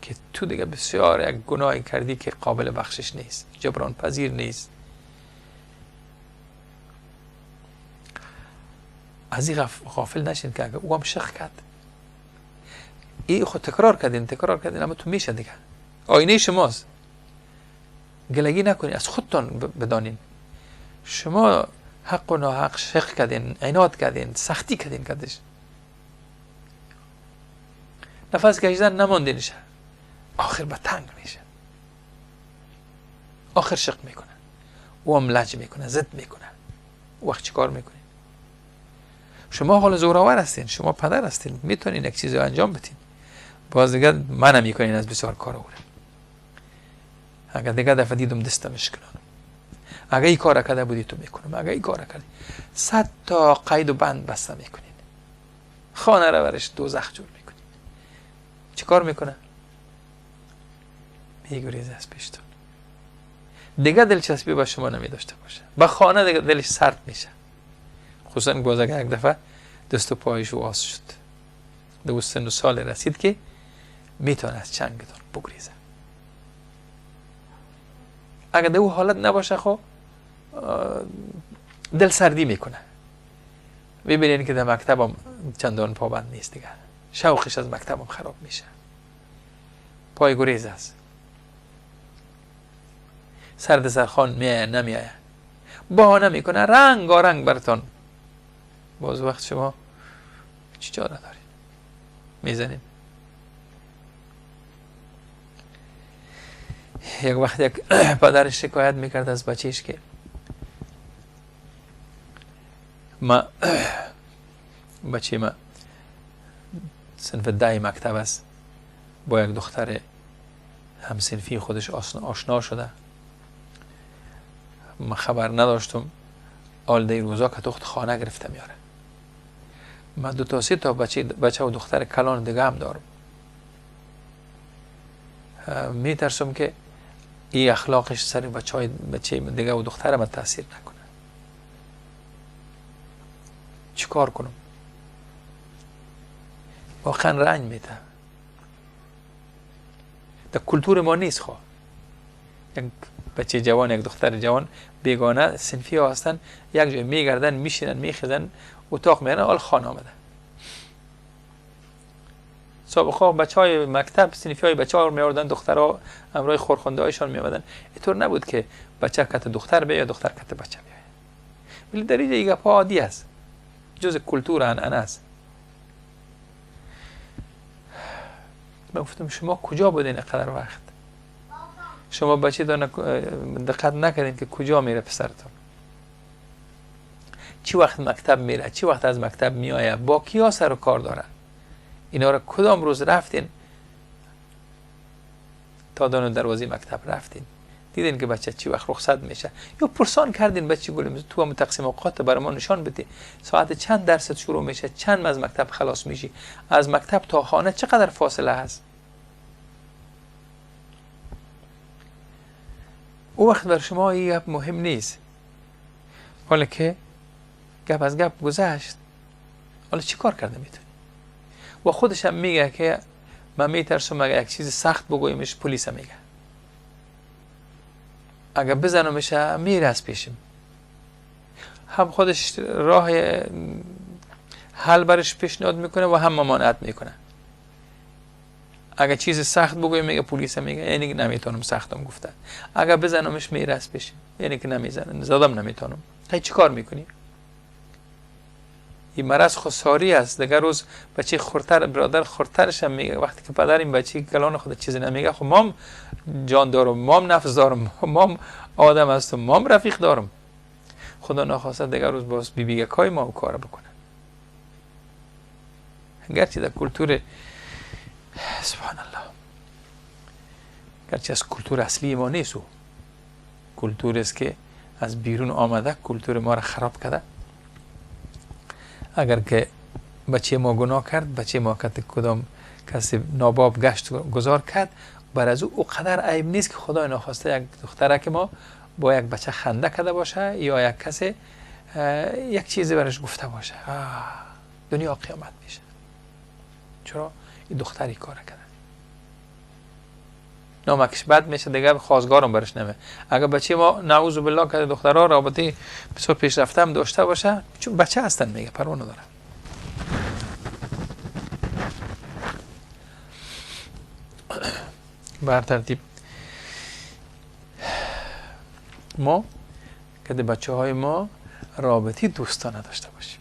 که تو دیگه بسیار یک گناهی کردی که قابل بخشش نیست، جبران پذیر نیست. از این غافل نشین که اگر او هم شق کرد، این خود تکرار کردین، تکرار کردین، اما تو میشه دیگه، آینه شماست. گلگی نکنین، از خودتان بدانین شما حق و ناحق شق کردین، عناد کردین، سختی کردین، کردش نفس کشیدن نماندینش، آخر به تنگ میشه، آخر شق میکنه، او هم لج میکنه، ضد میکنه. وقت چیکار میکنین؟ شما حال زورآور هستین، شما پدر هستین، میتونین یک چیزی انجام بدین. باز دیگه منع میکنین از بسیار کار اوره. اگر دیگه دفعه دیدم دستمش کنم، اگر این کار کرده بودی تو میکنم، اگر این کار کردی، 100 تا قید و بند بسته میکنین، خانه را برش دوزخ جور میکنین. چه کار میکنه؟ میگریزه از پیشتون، دیگه دلچسبی با شما نمی داشته باشه، با خانه دیگه دلش سرد میشه. خصوصا باز اگر یک دفعه دست و پایش واز شد، دو سن و سال رسید که میتونه از چنگتون بگریزه. اگر در او حالت نباشه خب دل سردی میکنه. ببینین که در مکتبم چندان پابند نیست دیگه، شوقش از مکتبم خراب میشه، پای گریز است، سرد سرخان میایه نمیایه، بهانه میکنه، رنگ رنگ برتان. باز وقت شما چی چاره دارین؟ میزنین. یک وقت یک پدر شکایت میکرد از بچهش که ما بچه ما صنف 10 مکتب است، با یک دختر همصنفی خودش آشنا شده، من خبر نداشتم، آل دی روزا که تخت خانه گرفته میاره. من 2 تا 3 تا بچه و دختر کلان دیگه هم دارم، میترسم که این اخلاقش سر بچه دیگه و دختر من تاثیر نکنه. چیکار کنم؟ واقعا رنج میده. در کلتور ما نیست. خواه یک بچه جوان، یک دختر جوان بیگانه صنفی ها هستن، یک جای میگردن، میشینن، میخزن، اتاق میرن، آل خانه آمده. سابقا بچه های مکتب صنفی های بچه ها رو میاردن، دخترها همراه خورخونده هایشان میامدن. اینطور نبود که بچه کت دختر بیاید یا دختر کت بچه بیاید. ولی در اینجا این گپ عادی است، جز کلتور عنعنه است. من گفتم شما کجا بودین اینقدر وقت؟ شما بچه دانه دقت نکردین که کجا میره پسرتون، چی وقت مکتب میره، چی وقت از مکتب میآید، با کیا سر و کار داره، اینا را کدام روز رفتین تا دانه دروازه مکتب رفتین دیدین که بچه چی وقت رخصت میشه، یا پرسان کردین بچه گلم تو هم تقسیم اوقات برای ما نشان بده، ساعت چند درست شروع میشه، چند از مکتب خلاص میشی، از مکتب تا خانه چقدر فاصله هست. او وقت بر شما این گپ مهم نیست. حالا که گپ از گپ گذشت، حالا چی کار کرده میتونی؟ و خودش هم میگه که من میترسم اگه یک چیز سخت بگویمش پلیس هم میگه، اگه بزنمش میره از پیشم. هم خودش راه حل برش پیشنهاد میکنه و هم ممانعت میکنه. اگه چیز سخت بگویم میگه پلیس میگه، یعنی که نمیتونم سختم گفته. اگه بزنمش میره از پیشم، یعنی که نمیزنم، زدم نمیتونم. هی چی کار میکنی؟ این مرض خساری است. دیگر روز بچه خورتر، برادر خورترش هم میگه وقتی که پدر این بچه کلان خود چیزی نمیگه، خب مام جان دارم، مام نفس دارم، مام آدم هستم، مام رفیق دارم. خدا نخواسته دیگر روز باز بیبیگکای ما کار بکنه. گرچه در کلتور سبحان الله، گرچه از کلتور اصلی ما نیست، او کلتور است که از بیرون آمده، کلتور ما را خراب کرده. اگر که بچه ما گناه کرد، بچه ما که کدام کسی ناباب گشت گذار کرد، بر از او قدر عیب نیست که خدای ناخواسته یک دختره که ما با یک بچه خنده کرده باشه یا یک کسی یک چیزی برش گفته باشه، دنیا قیامت میشه. چرا این دختری کار کرده؟ نامکش بد میشه، دیگه خواستگارم برش نمیه. اگر بچه ما نعوذ بالله که دخترها رابطه بسیار پیشرفته هم داشته باشه، چون بچه هستن میگه پروا نداره. بر ترتیب ما که بچه های ما رابطه دوستانه داشته باشیم،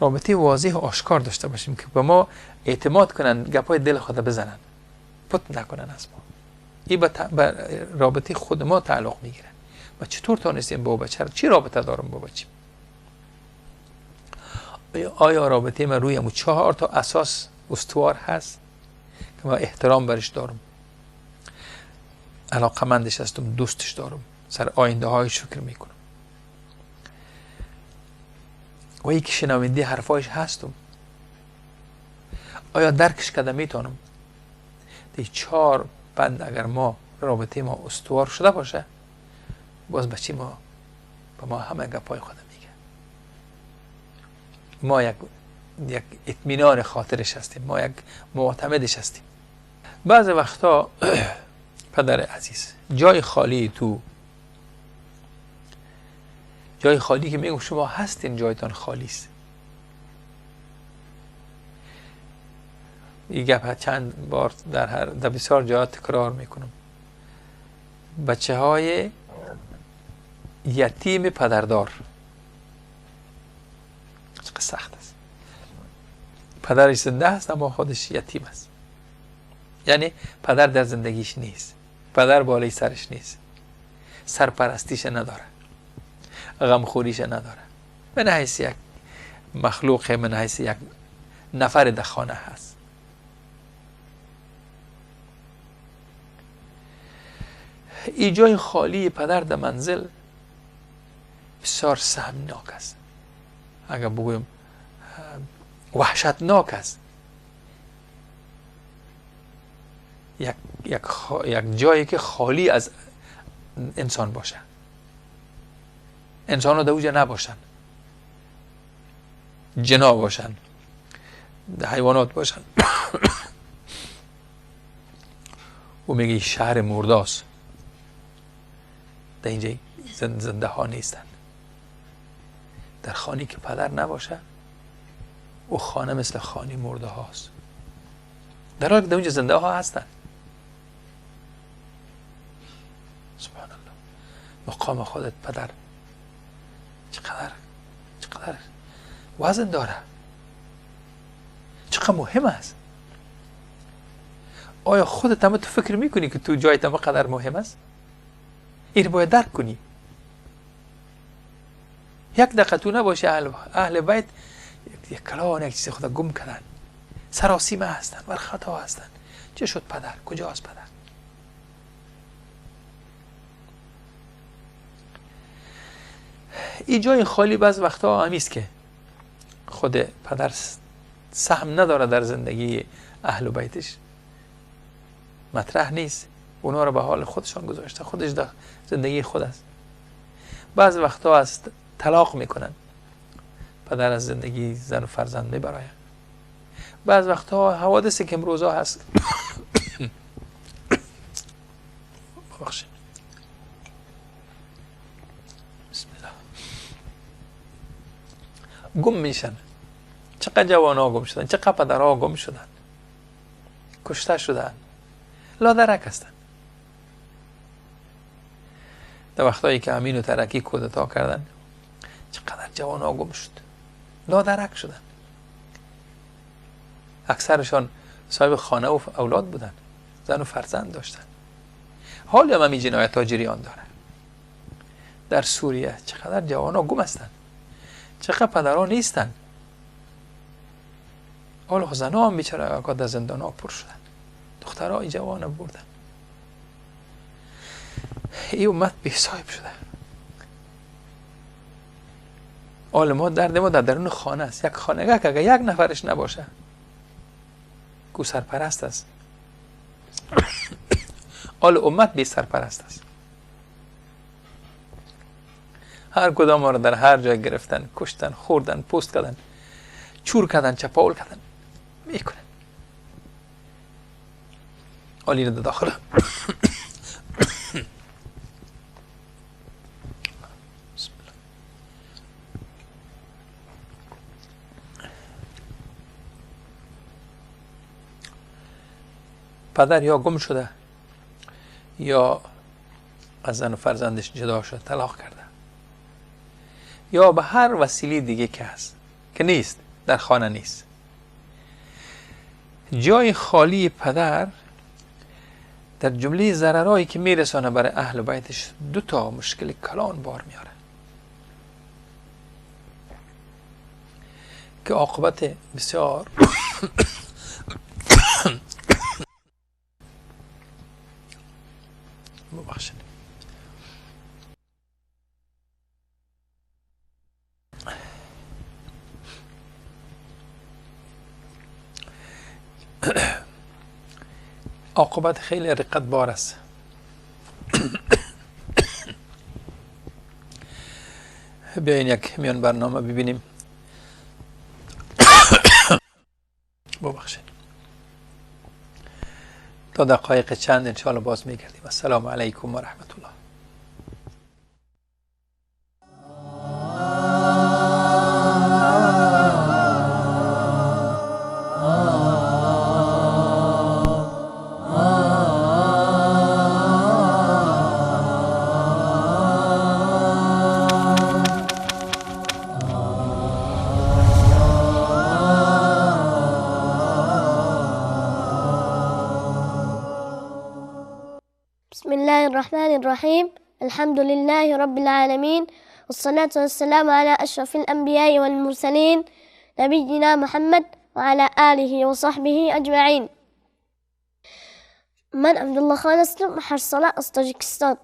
رابطه واضح و آشکار داشته باشیم که به ما اعتماد کنن، گپای دل خود بزنن، پت نکنن از ما. این به رابطه خود ما تعلق میگیره. و چطور تانستیم با بچه چی رابطه دارم با بچه؟ آیا رابطه من روی 4 تا اساس استوار هست که من احترام برش دارم، علاقمندش هستم، دوستش دارم، سر آینده هایش فکر میکنم و یکی شنونده حرفایش هستم، آیا درکش کرده میتونم؟ دی 4 بند اگر ما رابطه ما استوار شده باشه، باز بچه ما به ما همه گپای خود میگه. ما یک اطمینان خاطرش هستیم، ما یک معتمدش هستیم. بعض وقتا پدر عزیز جای خالی تو، جای خالی که میگم شما هستین، جایتان خالی است. این گپ چند بار در بسیار جا تکرار میکنم. بچه های یتیم پدردار چقدر سخت است. پدرش زنده است اما خودش یتیم است، یعنی پدر در زندگیش نیست، پدر بالای سرش نیست، سرپرستیش نداره، غمخوریش نداره، من حیث یک مخلوق، من حیث یک نفر در خانه هست. ای جای خالی پدر در منزل بسیار سهمناک است، اگر بگویم وحشتناک است. یک جایی که خالی از انسان باشه، انسان ها در اوجه نباشن، جنا باشن، حیوانات باشن. او میگه شهر مرداست، در اینجا زنده ها نیستن. در خانه که پدر نباشه، او خانه مثل خانه مرده هاست، در حالی که در اونجا زنده ها هستن. سبحان الله، مقام خودت پدر چقدر وزن داره، چقدر مهم است. آیا خودت هم تو فکر میکنی که تو جایت هم قدر مهم است؟ این باید درک کنی. یک دقیقه تو نباشه اهل بیت یک کلان یک چیز خدا گم کردن، سراسیمه هستن، بر خطا هستن. چه شد پدر؟ کجاست پدر؟ این جای خالی بعض وقتا همیست که خود پدر سهم نداره در زندگی اهل بیتش، مطرح نیست، اونا رو به حال خودشان گذاشته، خودش در زندگی خود است. بعض وقتا از طلاق میکنن، پدر از زندگی زن و فرزند میبراید. بعض وقتا حوادثی که امروزا هست ببخشید، بسم الله، گم میشن. چقدر جوان ها گم شدن، چقدر پدرها گم شدن، کشته شدن، لادرک هستن. در وقتایی که امین و ترکی کودتا کردن چقدر جوان ها گم شد، لادرک شدن. اکثرشان صاحب خانه و اولاد بودن، زن و فرزند داشتن. حال هم همین جنایت ها جریان داره. در سوریه چقدر جوان ها گم هستن، چقدر پدرها نیستن. حالا زن ها هم بیچاره در زندان ها پر شدن، دخترهای جوان بردن. این امت بی صاحب شده. حال ما درد ما در درون خانه است. یک خانه که اگر یک نفرش نباشه کو سرپرست است. حال امت بی سرپرست است. هر کدام ما را در هر جای گرفتن، کشتن، خوردن، پوست کردن، چور کردن، چپاول کردن، میکنن. حالی را داخل پدر یا گم شده یا از زن و فرزندش جدا شده، طلاق کرده، یا به هر وسیله دیگه که هست که نیست، در خانه نیست. جای خالی پدر در جمله ضررهایی که میرسانه برای اهل بیتش دو تا مشکل کلان بار میاره که عاقبت بسیار ببخشید عاقبت خیلی رقت بار است. بیاین یک میان برنامه ببینیم. ببخشید تا دقایق چند انشاءالله باز میگردیم. السلام علیکم و رحمت الله. الرحمن الرحيم. الحمد لله رب العالمين، والصلاة والسلام على أشرف الأنبياء والمرسلين، نبينا محمد وعلى آله وصحبه أجمعين. من عبد الله خان هستم، 8 ساله از تاجیکستان.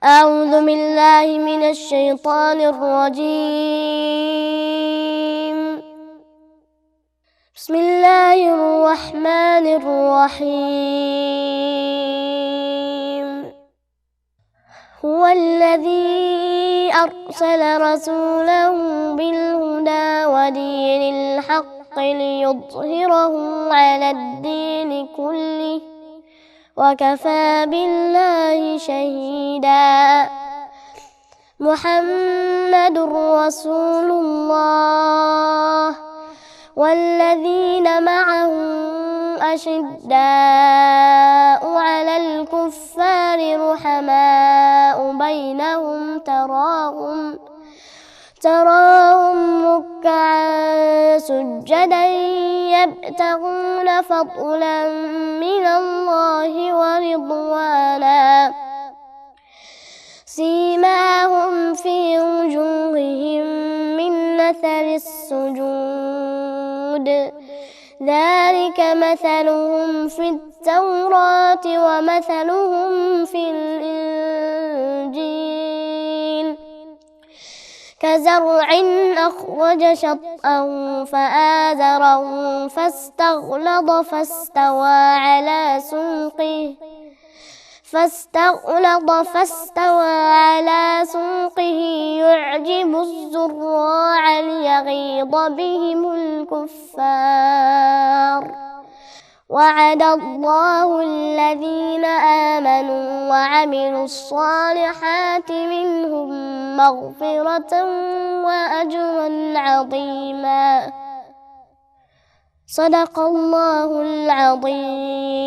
أعوذ بالله من الشیطان الرجیم. بسم الله الرحمن الرحیم. هو الذي أرسل رسوله بالهدى ودين الحق ليظهره على الدين كله وكفى بالله شهيدا. محمد رسول الله والذين معه أشداء على الكفار رحماء بينهم تراهم ركعا سجدا يبتغون فضلا من الله ورضوانا سيماهم في وجوههم من أثر السجود ذلك مثلهم في التوراة ومثلهم في الإنجيل كزرع أخرج شطأه فآزره فاستغلظ فاستوى على سوقه يعجب الزراع ليغيظ بهم الكفار وعد الله الذين آمنوا وعملوا الصالحات منهم مغفرة وأجرا عظيما. صدق الله العظيم.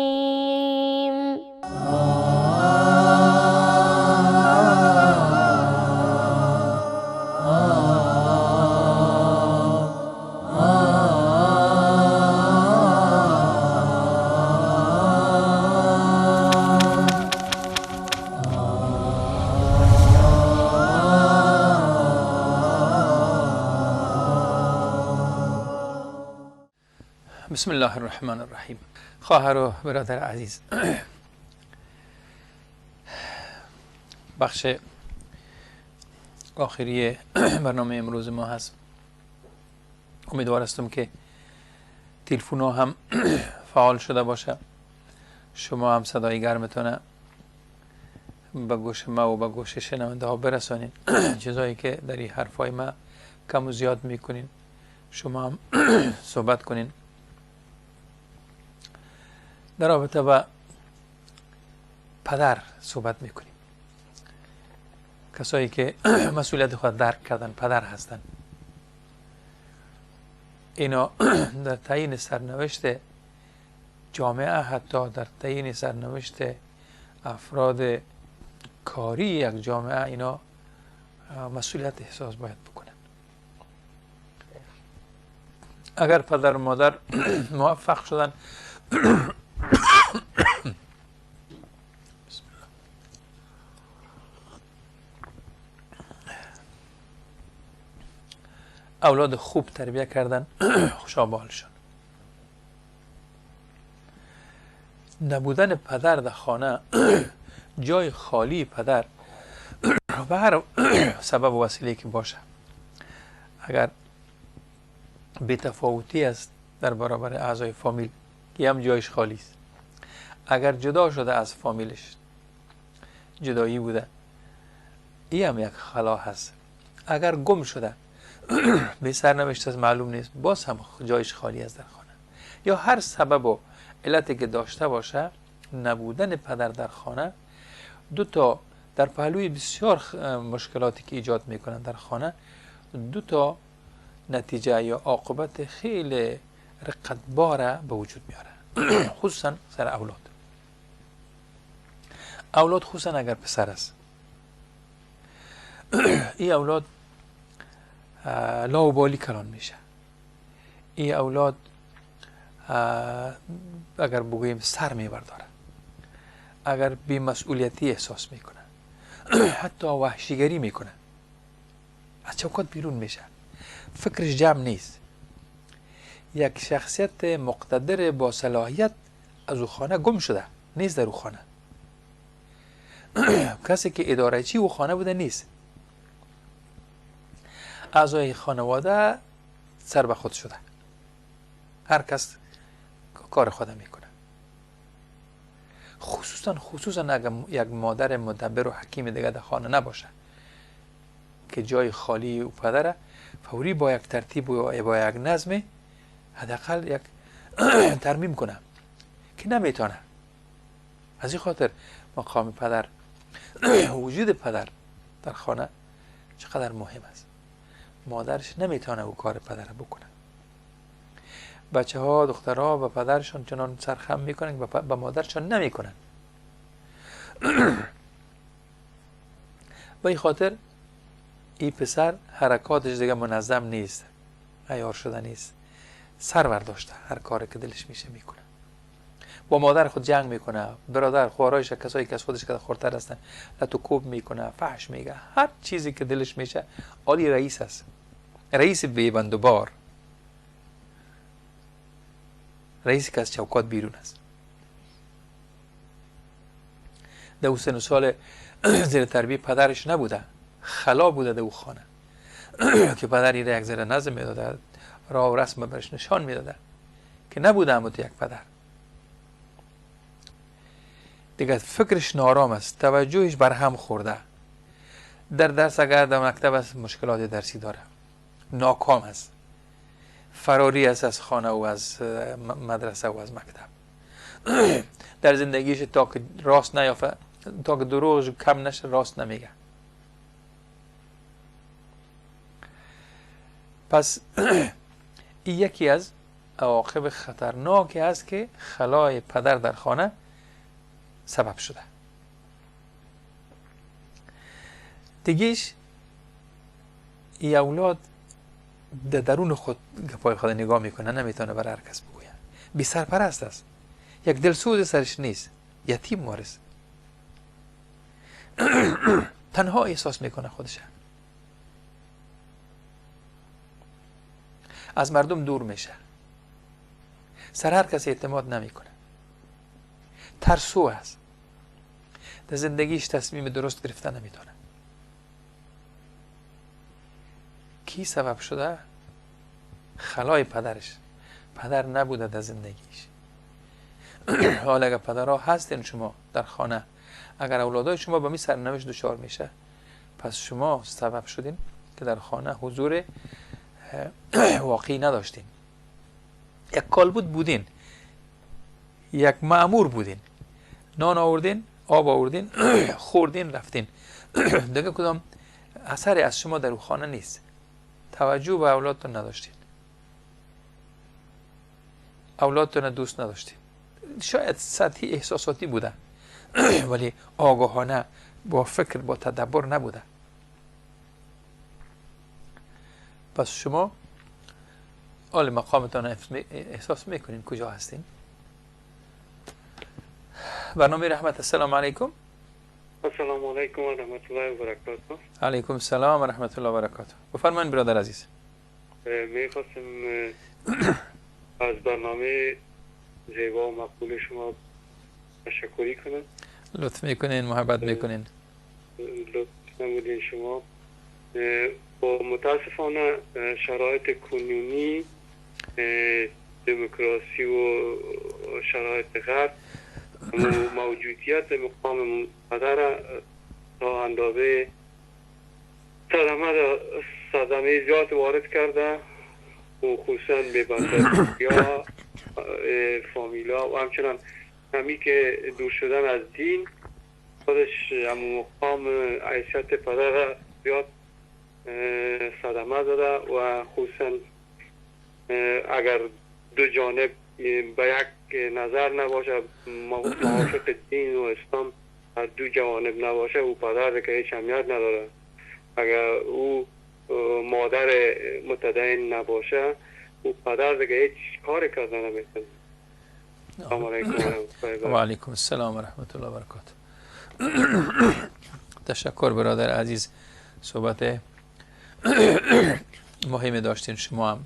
بسم الله الرحمن الرحیم. خواهر و برادر عزیز، بخش آخری برنامه امروز ما هست. امیدوار هستم که تلفن ها هم فعال شده باشه، شما هم صدای گرمتونه به گوش ما و به گوش شنونده ها برسانین. چیزایی که در این حرفای ما کم و زیاد میکنین شما هم صحبت کنین. در رابطه با پدر صحبت میکنیم. کسایی که مسئولیت خود درک کردن پدر هستن، اینا در تعیین سرنوشت جامعه، حتی در تعیین سرنوشت افراد کاری یک جامعه، اینا مسئولیت احساس باید بکنن. اگر پدر و مادر موفق شدن اولاد خوب تربیه کردن، خوشا به حالشان. نبودن پدر در خانه، جای خالی پدر به هر سبب و وسیله که باشه، اگر بی‌تفاوتی است در برابر اعضای فامیل که هم جایش خالی است، اگر جدا شده از فامیلش، جدایی بوده، این هم یک خلا هست. اگر گم شده، به سرنوشت از معلوم نیست، باز هم جایش خالی است در خانه. یا هر سبب و علتی که داشته باشه، نبودن پدر در خانه دو تا در پهلوی بسیار مشکلاتی که ایجاد میکنن در خانه، دو تا نتیجه یا عاقبت خیلی رقتباره به وجود میاره، خصوصا سر اولاد. اولاد خصوصا اگر پسر است، این اولاد لاوبالی کلان میشه. این اولاد اگر بگوییم سر میبرداره، اگر بی مسئولیتی احساس میکنه، حتی وحشیگری میکنه، از چوکات بیرون میشه، فکرش جمع نیست. یک شخصیت مقتدر با صلاحیت از او خانه گم شده، نیست در او خانه. کسی که اداره چی او خانه بوده نیست. اعضای خانواده سر به خود شده، هر کس کار خود میکنه. خصوصا اگر یک مادر مدبر و حکیم دیگه در خانه نباشه که جای خالی او پدره، فوری با یک ترتیب و با یک نظم حداقل یک ترمیم کنه که نمیتونه. از این خاطر مقام پدر، وجود پدر در خانه چقدر مهم است. مادرش نمیتونه او کار پدر بکنه. بچه ها، دخترها و پدرشان چنان سرخم میکنن که به مادرشان نمیکنن. به این خاطر این پسر حرکاتش دیگه منظم نیست، عیار شده نیست. سر برداشته، هر کاری که دلش میشه میکنه، با مادر خود جنگ میکنه، برادر خواهرایش، کسایی که از خودش که خردتر هستن لتو کوب میکنه، فحش میگه، هر چیزی که دلش میشه. عالی رئیس است، رئیس بیبند و بار، رئیسی که از چوکات بیرون است. در او سن و سال زیر تربیه پدرش نبوده، خلا بوده در او خانه که پدر را یک زیر نظم میداده، راه و رسم برش نشان میداده که نبوده هم یک پدر. دیگه فکرش نارام است، توجهش بر هم خورده، در درس اگر در مکتب است مشکلات درسی داره، ناکام است، فراری است از خانه و از مدرسه و از مکتب. در زندگیش تا که راست نیافه، تا که دروغش کم نشه راست نمیگه. پس این یکی از عواقب خطرناکی است که خلای پدر در خانه سبب شده. دیگهش ای اولاد در درون خود گپای خود نگاه میکنه، نمیتونه برای هر کس بگوید، بی سرپرست است، یک دلسوز سرش نیست، یتیم مارس، تنها احساس میکنه خودشه، از مردم دور میشه، سر هر کس اعتماد نمیکنه، ترسو است، در زندگیش تصمیم درست گرفته نمیتونه. کی سبب شده؟ خلای پدرش، پدر نبوده در زندگیش. حالا اگر پدرها هستین شما در خانه، اگر اولادای شما به می سرنوشت دچار میشه، پس شما سبب شدین که در خانه حضور واقعی نداشتین، یک کالبد بودین، یک مأمور بودین، نان آوردین، آب آوردین، خوردین، رفتین، دیگه کدام اثری از شما در خانه نیست، توجه به اولادتون نداشتین، اولادتون دوست نداشتین، شاید سطحی احساساتی بوده ولی آگاهانه با فکر با تدبر نبوده. پس شما حال مقامتان احساس میکنین کجا هستین. برنامه رحمت، السلام علیکم. السلام علیکم و رحمت الله و برکاته. علیکم السلام و رحمت الله و برکاته. بفرمایید برادر عزیز. میخواستم از برنامه زیبا و مقبول شما تشکری کنم. لطف میکنین، محبت میکنین. لطف نمودین شما. با متاسفانه شرایط کنونی دموکراسی و شرایط غرب موجودیت مقام پدر تا اندازه صدمه زیاد وارد کرده و خصوصا به بندگی ها، فامیلا و همچنان همی که دور شدن از دین خودش همون مقام حیثیت پدر زیاد صدمه داده و خصوصا اگر دو جانب به یک نظر نباشه، موافق دین و اسلام هر دو جوانب نباشه، او پدر که هیچ اهمیت نداره. اگر او مادر متدین نباشه، او پدر دیگه هیچ کار کرده نمیتونه. السلام علیکم. و علیکم السلام و رحمت الله و برکاته. تشکر برادر عزیز، صحبت مهمی داشتین شما هم.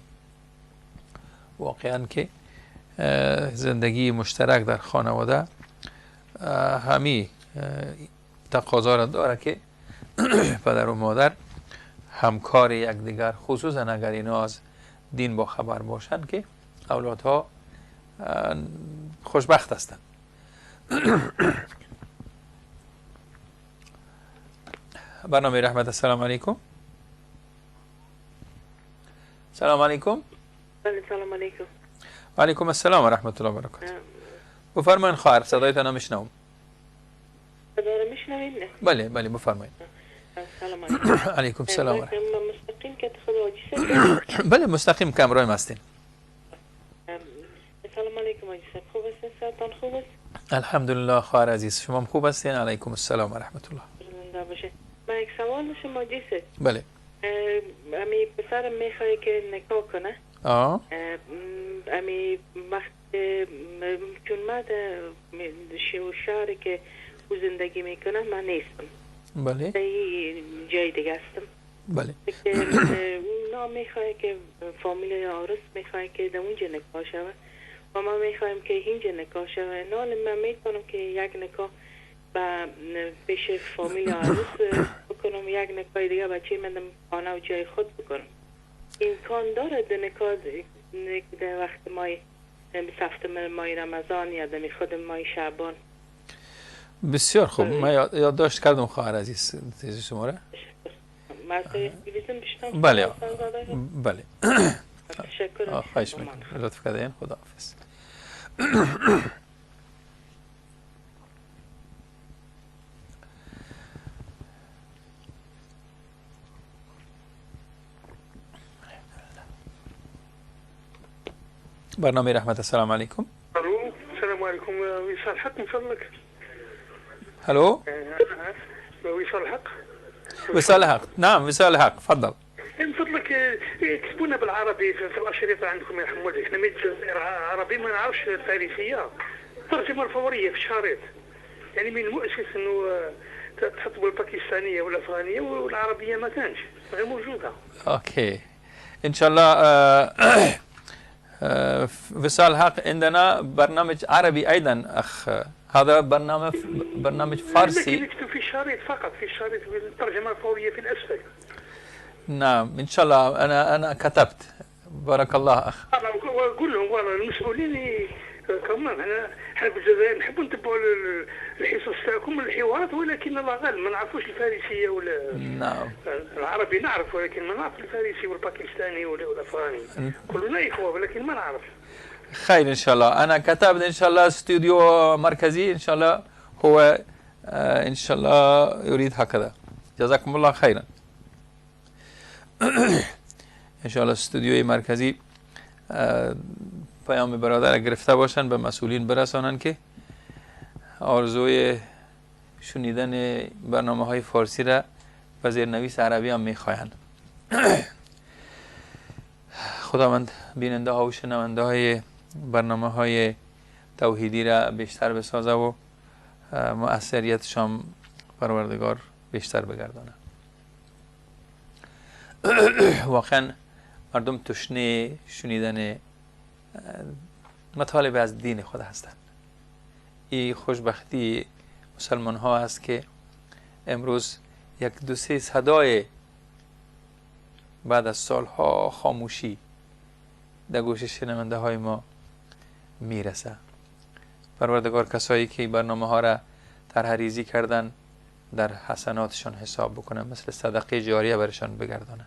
واقعا که زندگی مشترک در خانواده همی تقاضا را داره که پدر و مادر همکار یکدیگر، خصوصا اگر اینا از دین با خبر باشند که اولادها خوشبخت هستند. برنامه رحمت، السلام علیکم. سلام علیکم. سلام علیکم. و علیکم السلام و رحمت الله و برکاته. بفرمایید خواهر، صدایتان میشنوم. صدا رو میشنوید؟ نه؟ بله بله بفرمایید. سلام علیکم. علیکم السلام. مستقیم که خدا؟ بله مستقیم که همراه هستین. سلام علیکم حاجی صاحب، خوب هستین؟ صحتتان خوب است؟ الحمدلله خواهر عزیز، شما هم خوب هستین؟ علیکم السلام و رحمت الله. زنده باشه. من یک سوال داشتم حاجی صاحب. بله. امی پسرم میخواد که نکاح کنه. امی وقت چون من شهری که او زندگی میکنه من نیستم. بله. جای دیگه هستم. بله. اونا میخواه که فامیل عروس میخواه که در اونجا نکاح شود و ما میخوایم که اینجا نکاح شود. نال من میتونم که یک نکاح با پیش فامیل عروس بکنم، یک نکاح دیگه بچه من خانه و جای خود بکنم. امکان داره در نکاح در وقت مای 27 ماه رمضان یا در خود ماه شعبان؟ بسیار خوب، من یادداشت کردم خواهر عزیز شما را. بله بله. تشکر. خواهش میکنم، لطف کردین، خداحافظ. برنامه رحمت. السلام علیکم. الو، السلام علیکم. وصال حق من فضلك. الو، وصال حق. وصال حق، نعم وصال حق، تفضل. من فضلك كتبونا بالعربي في الاشرطه عندكم يا حمودي، احنا من الجزائر عربي ما نعرفش الفارسيه، الترجمه الفوريه في الشريط. يعني من المؤسف انه تحط بالباكستانيه والافغانيه والعربيه ما كانش غير موجوده. اوكي ان شاء الله. وصال حق عندنا برنامج عربي ايضا اخ، هذا برنامج فارسي. لكن يكتب في الشريط فقط، في الشريط الترجمه الفوريه في الاسفل. نعم ان شاء الله، انا كتبت. بارك الله اخ. قول لهم والله المسؤولين كمان، احنا في الجزائر نحبوا نتبعوا الحصص تاعكم الحوارات، ولكن الله غالب ما نعرفوش الفارسيه ولا. نعم العربي نعرف، ولكن ما نعرف الفارسي والباكستاني والافغاني، كلنا اخوه ولكن ما نعرف. خير ان شاء الله، انا كتبت ان شاء الله استوديو مركزي ان شاء الله، هو ان شاء الله يريد هكذا. جزاكم الله خيرا. ان شاء الله استودیوی مرکزی پیام برادر گرفته باشن، به مسئولین برسانن که آرزوی شنیدن برنامه های فارسی را به زیرنویس عربی هم میخواهند. خداوند بیننده ها و شنونده های برنامه های توحیدی را بیشتر بسازه و مؤثریتشان پروردگار بیشتر بگردانه. واقعا مردم تشنه شنیدن مطالب از دین خود هستند. این خوشبختی مسلمان ها است که امروز یک دو سه صدای بعد از سالها خاموشی در گوش شنونده های ما میرسه. پروردگار کسایی که برنامه ها را طرح ریزی کردن در حسناتشان حساب بکنه، مثل صدقه جاریه برشان بگردانه.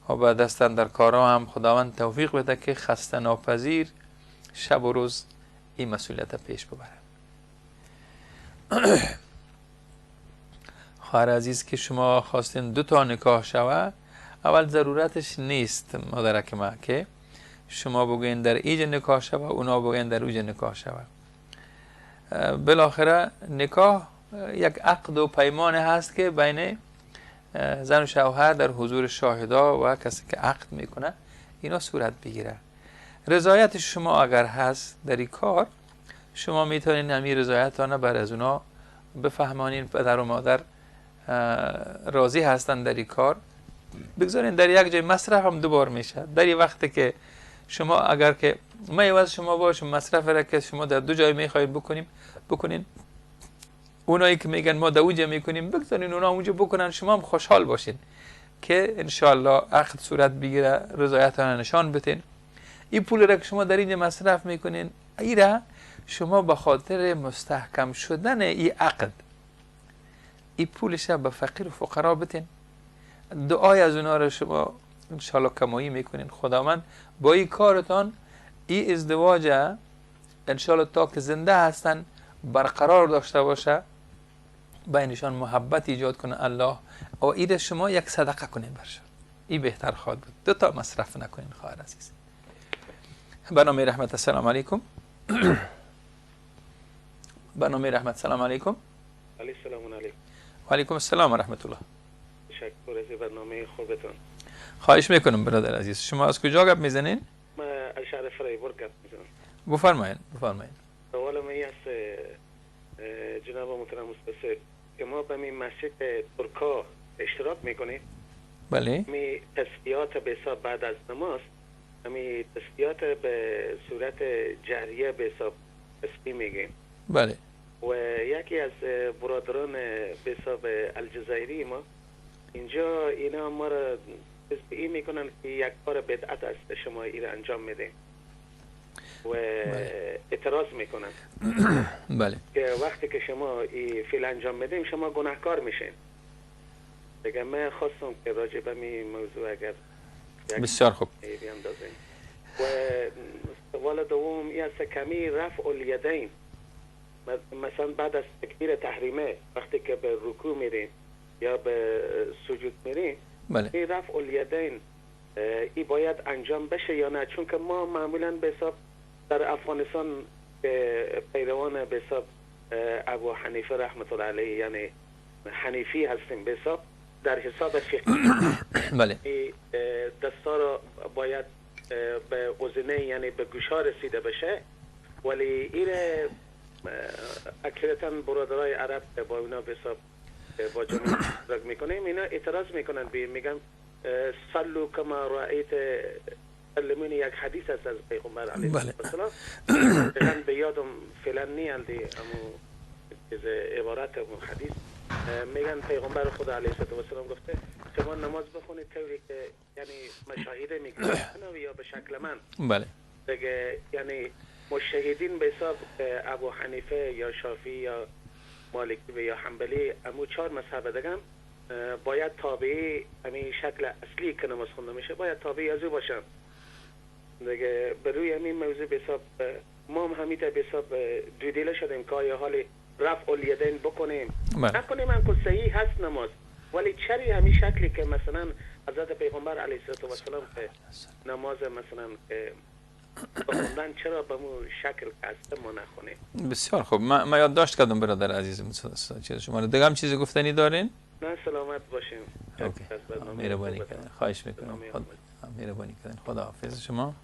و بعد دستن در کارا هم خداوند توفیق بده که خسته ناپذیر شب و روز این مسئولیت پیش ببرن. خواهر عزیز که شما خواستین دو تا نکاح شوه، اول ضرورتش نیست مادرک ما که شما بگوین در ایج نکاح شوه، اونا بگوین در اوج نکاح شوه. بالاخره نکاح یک عقد و پیمان هست که بین زن و شوهر در حضور شاهدا و کسی که عقد میکنه اینا صورت بگیره. رضایت شما اگر هست در این کار، شما میتونین همین رضایتانه بر از اونا بفهمانین پدر و مادر راضی هستن در این کار، بگذارین در یک جای مصرف هم دوبار میشه. در این وقتی که شما اگر که ما عوض شما باشم مصرف را که شما در دو جای میخواید بکنین، اونایی که میگن ما در اونجا میکنیم بگذارین اونا اونجا بکنن، شما هم خوشحال باشین که انشالله عقد صورت بگیره، رضایتانه نشان بتین. این پول را که شما در اینجا مصرف میکنین، ایره شما به خاطر مستحکم شدن این عقد این پولش به فقیر و فقرا بتین، دعای از اونا را شما انشالله کمایی میکنین. خداوند با این کارتان این ازدواج انشالله تا که زنده هستن برقرار داشته باشه، بینشان محبت ایجاد کنه الله، و ایره شما یک صدقه کنین برشان، این بهتر خواهد بود. دو تا مصرف نکنین خواهر عزیز. برنامه رحمت، السلام علیکم. برنامه رحمت، سلام علیکم. علیه السلام علیکم. و علیکم السلام و رحمت الله. تشکر از برنامه خوبتون. خواهش میکنم برادر عزیز. شما از کجا گپ میزنین؟ من از شهر فرایبورگ گپ میزنم. بفرمایید بفرمایید. سوال من این است جناب محترم استاد که ما به می مسجد ترکا اشتراک میکنیم. بله. می تسبیحات به حساب بعد از نماز، می تسبیحات به صورت جهریه به حساب تسبیح میگیم. بله. و یکی از برادران به حساب الجزایری ما اینجا اینا ما را تسبیح میکنن که یک کار بدعت است شما این را انجام میدین و اعتراض میکنن. بله. که وقتی که شما این فعل انجام میدیم شما گناهکار میشین. دیگه من خواستم که راجع به این موضوع اگر بسیار خوب بیاندازیم. و سوال دوم این است کمی رفع الیدین، مثلا بعد از تکبیر تحریمه وقتی که به رکوع میریم یا به سجود میریم، بله، این رفع الیدین ای باید انجام بشه یا نه؟ چون که ما معمولا به حساب در افغانستان پیروان به حساب ابو حنیفه رحمت الله علیه، یعنی حنیفی هستیم به حساب در حساب فقهی. بله. دستا را باید به اوزنه یعنی به گوشا رسیده بشه، ولی این اکثرتا برادرای عرب با اونا به حساب با جمعه اشتراک میکنیم، اینا اعتراض میکنن، میگن صلو کما رأیت سلمونی، یک حدیث است از پیغمبر علیه السلام. فعلا به یادم فعلا نیالدی امو چیز عبارت امو حدیث، میگن پیغمبر خدا علیه السلام گفته شما نماز بخونید طوری که یعنی مشاهده میکنید یا به شکل من. بله. دیگه یعنی مشاهدین به حساب ابو حنیفه یا شافعی یا مالکی و یا حنبلی امو چهار مذهب دیگه باید تابعی همین شکل اصلی که نماز خونده میشه باید تابعی از او باشن. دیگه به روی همین موضوع به حساب ما هم همیته به حساب دو دله شدیم که آیا حال رفع الیدین بکنیم نکنیم، هم که صحیح هست نماز، ولی چرا همین شکلی که مثلا حضرت پیغمبر علیه السلام که نماز مثلا که خوندن چرا به مو شکل که ما نخونیم؟ بسیار خوب، ما یادداشت کردم برادر عزیزم چیز شما رو. دیگه هم چیزی گفتنی دارین؟ نه سلامت باشیم. مهربانی کردن، خواهش میکنم. مهربانی کردن، خدا حافظ شما.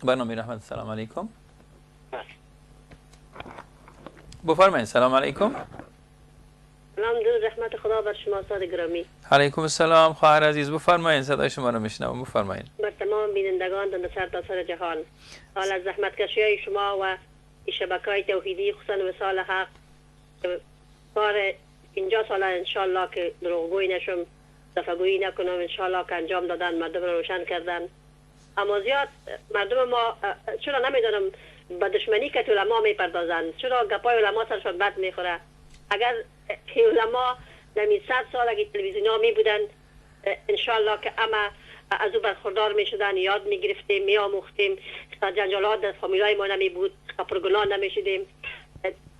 برنامه رحمت، سلام علیکم. بفرمایید. سلام علیکم. سلام، درود رحمت خدا بر شما استاد گرامی. علیکم السلام خواهر عزیز، بفرمایید، صدای شما رو میشنوم، بفرمایید. بر تمام بینندگان در سرتاسر جهان، حال از زحمت کشی شما و شبکه‌های توحیدی خصوصا وصال حق کار 50 ساله انشالله که دروغگویی نشم، دفعگویی نکنم، انشالله که انجام دادن، مردم رو روشن کردن. اما زیاد مردم ما چرا نمیدانم به دشمنی که علما میپردازند، چرا گپای علما سرشان بد میخوره؟ اگر علما در 100 سال اگه تلویزیون ها می بودن انشالله که اما از او برخوردار می شدن، یاد می گرفتیم، می آموختیم، جنجالات در فامیلای ما نمی بود، پرگناه نمی شدیم.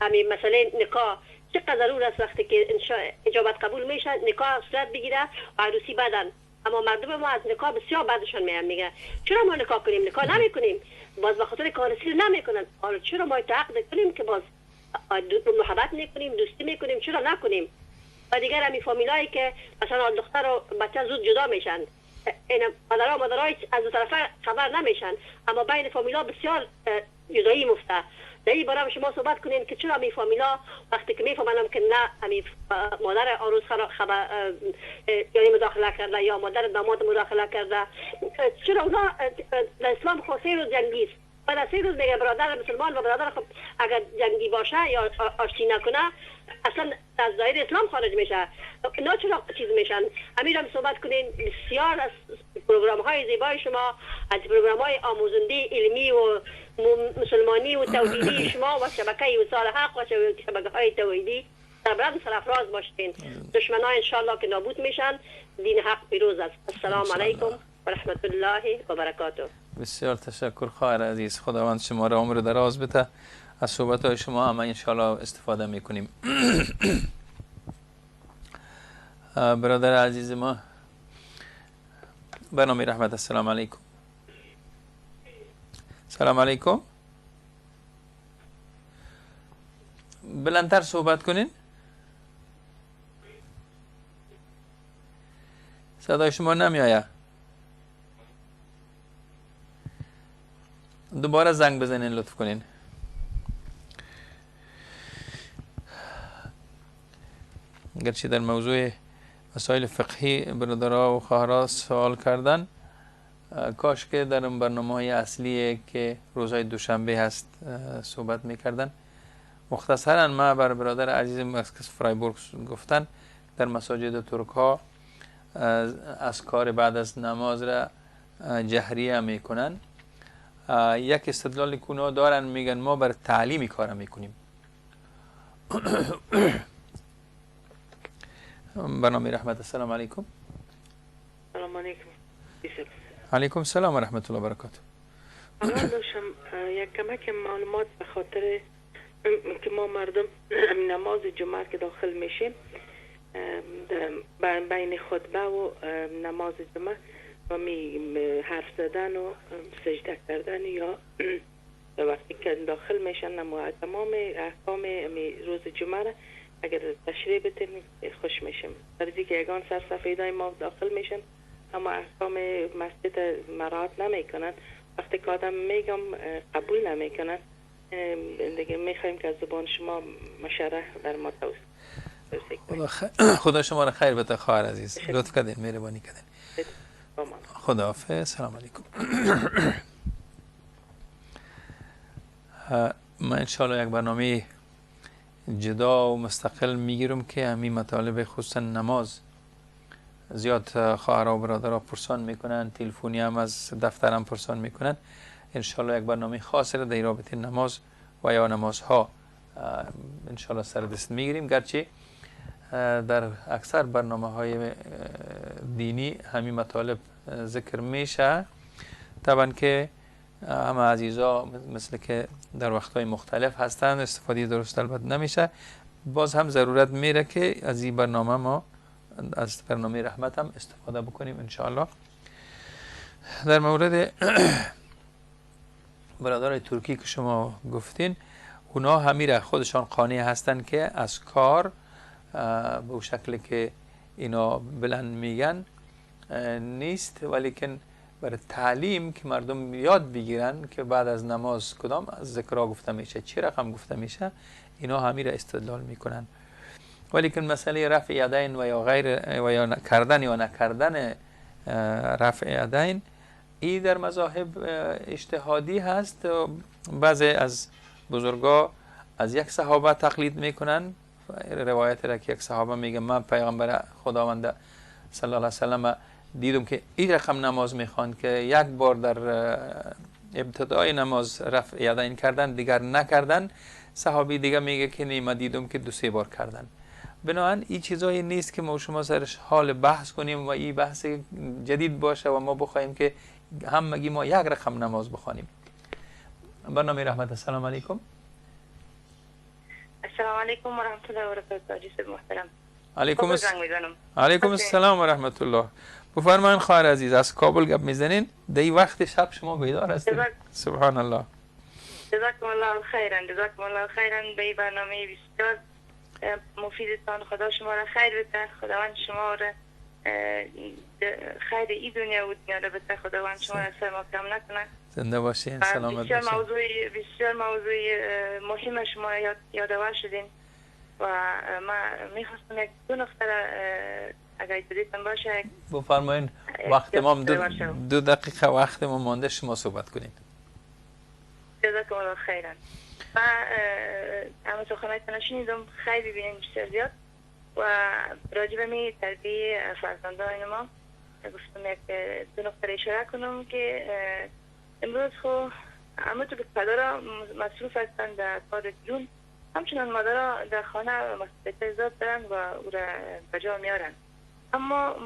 همین مسئله نکاح چقدر ضرور است، وقتی که اجابت قبول میشه نکاح صورت بگیره و عروسی بدن. اما مردم ما از نکاح بسیار بعدشان میان، میگه چرا ما نکاح کنیم، نکاح نمیکنیم، باز به خاطر کارسی نمیکنن. حالا چرا ما تعقد کنیم که باز محبت میکنیم، دوستی میکنیم، چرا نکنیم؟ و دیگر همین فامیلایی که مثلا دختر و بچه زود جدا میشن، این مادرها مادرای از دو طرفه خبر نمیشن، اما بین فامیلا بسیار جدایی مفته. در این باره شما صحبت کنین که چرا می فامیلا وقتی که میفهمنم که نه امی مادر عروس خبر یعنی مداخله کرده یا مادر داماد مداخله کرده، چرا اونا در اسلام خو 3 روز جنگی است، بعد از 3 روز میگه برادر مسلمان و برادر خب اگر جنگی باشه یا آشتی نکنه اصلا از دایره اسلام خارج میشه. اینا چرا چیز میشن؟ همین هم صحبت کنین. بسیار از پروگرام های زیبای شما، از پروگرام های آموزنده علمی و مسلمانی و توحیدی شما و شبکه وصال حق و شبکه های توحیدی سربلند سرافراز باشین. دشمنان انشالله که نابود میشن، دین حق پیروز است. السلام علیکم و رحمت الله و برکاته. بسیار تشکر خواهر عزیز، خداوند شما را عمر دراز بده. از صحبت های شما هم انشالله استفاده میکنیم. برادر عزیز ما، برنامه رحمت، السلام علیکم. سلام علیکم. بلندتر صحبت کنین. صدای شما نمی آید. دوباره زنگ بزنین لطف کنین. گرچه در موضوع مسائل فقهی برادرها و خواهرها سوال کردن، کاش که در برنامه های اصلی که روزهای دوشنبه هست صحبت میکردن. مختصرا ما بر برادر عزیزم از فرایبورگ گفتن در مساجد ترک ها از کار بعد از نماز را جهریه میکنن. یک استدلال که اونا دارن، میگن ما بر تعلیم کار میکنیم. برنامه رحمت. السلام علیکم. سلام علیکم. علیکم السلام و رحمت الله و برکاته. اول داشتم یک کمک معلومات به خاطر که ما مردم نماز جمعه که داخل میشیم بین خطبه و نماز جمعه و می حرف زدن و سجده کردن یا وقتی که داخل میشن تمام احکام روز جمعه را اگر تشریح بتیم خوش میشیم. در که یگان سر سفیدای ما داخل میشن اما احکام مسجد مراعات نمیکنن، وقتی که آدم میگم قبول نمیکنن. دیگه میخوایم که از زبان شما مشرح بر ما توصیه. خدا شما را خیر بده خواهر عزیز، لطف کردین، مهربانی کردین. خدا حافظ. سلام علیکم. من انشاءالله یک برنامه جدا و مستقل میگیرم که همین مطالب خصوصا نماز زیاد خواهرها و برادرها پرسان میکنن، تلفنی هم از دفترم پرسان میکنن. انشاءالله یک برنامه خاص را در رابطه نماز و یا نمازها انشاءالله سر دست میگیریم. گرچه در اکثر برنامه های دینی همین مطالب ذکر میشه، طبعا که همه عزیزا مثل که در وقتهای مختلف هستند استفاده درست البته نمیشه، باز هم ضرورت میره که از این برنامه ما از برنامه رحمت هم استفاده بکنیم انشاءالله. در مورد برادرای ترکی که شما گفتین، اونا همیره خودشان قانع هستن که از کار به شکلی که اینا بلند میگن نیست، ولیکن برای تعلیم که مردم یاد بگیرن که بعد از نماز کدام از ذکرها گفته میشه، چه رقم گفته میشه، اینا همیره استدلال میکنن. ولیکن مسئله رفع یدین و یا غیر و یا کردن یا نکردن رفع یدین ای در مذاهب اجتهادی هست. بعضی از بزرگا از یک صحابه تقلید میکنن، روایت را که یک صحابه میگه من پیغمبر خداوند صلی الله علیه وسلم دیدم که این رقم نماز میخوان که یک بار در ابتدای نماز رفع یدین کردن دیگر نکردن. صحابی دیگه میگه که نه، من دیدم که دو سه بار کردن. بنابراین این چیزایی نیست که ما شما سرش حال بحث کنیم و این بحث جدید باشه و ما بخوایم که همگی ما یک رقم نماز بخوانیم. برنامه رحمت. السلام علیکم. السلام علیکم و رحمت الله و برکاته. محترم. علیکم السلام و رحمت الله. بفرمایید خواهر عزیز، از کابل گپ میزنین، در وقت شب شما بیدار هستید. سبحان الله. جزاکم الله خیرا، جزاکم الله خیرا. به برنامه بسیار مفیدتان خدا شما را خیر بده، خداوند شما را خیر ای دنیا و دنیا را بده، خداوند شما را سر ما کم نکنه. زنده باشین، سلامت باشین. بسیار موضوع مهم شما یادآور شدین و ما میخواستم یک دو نقطه را اگر اجازهتان باشه بفرمایین. وقت ما دو دقیقه وقت ما مانده، شما صحبت کنین. جزاکم الله خیرا. و اما سخنایتان شنیدم، خیلی ببینیم بسیار زیاد و راجع به می تربیه فرزندان ما گفتم یک دو نقطه اشاره کنم که امروز خو اما تو که پدرها مصروف هستند در کار جون، همچنان مادرها در خانه مسئولیت زیاد دارن و او را به جا میارن، اما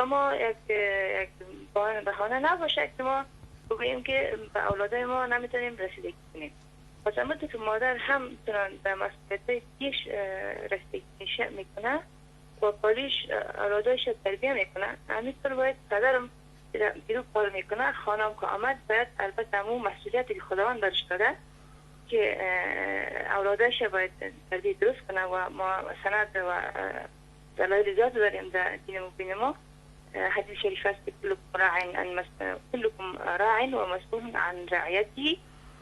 ما یک بهانه نباشه که ما بگوییم که به اولادای ما نمیتونیم رسیدگی کنیم. پس اما تو که مادر هم میتونن به مسئولیت پیش رسیدگی میکنه و پالیش اولادایش تربیه میکنه، همینطور باید پدرم بیرون کار میکنه، خانم که آمد باید البته همون مسئولیتی که خداوند برش داده که اولادایش باید تربیه درست کنه و ما سند و دلایل زیاد داریم در دین مبین ما حدیث شریف است که کلکم راع و مسئول عن رعیته،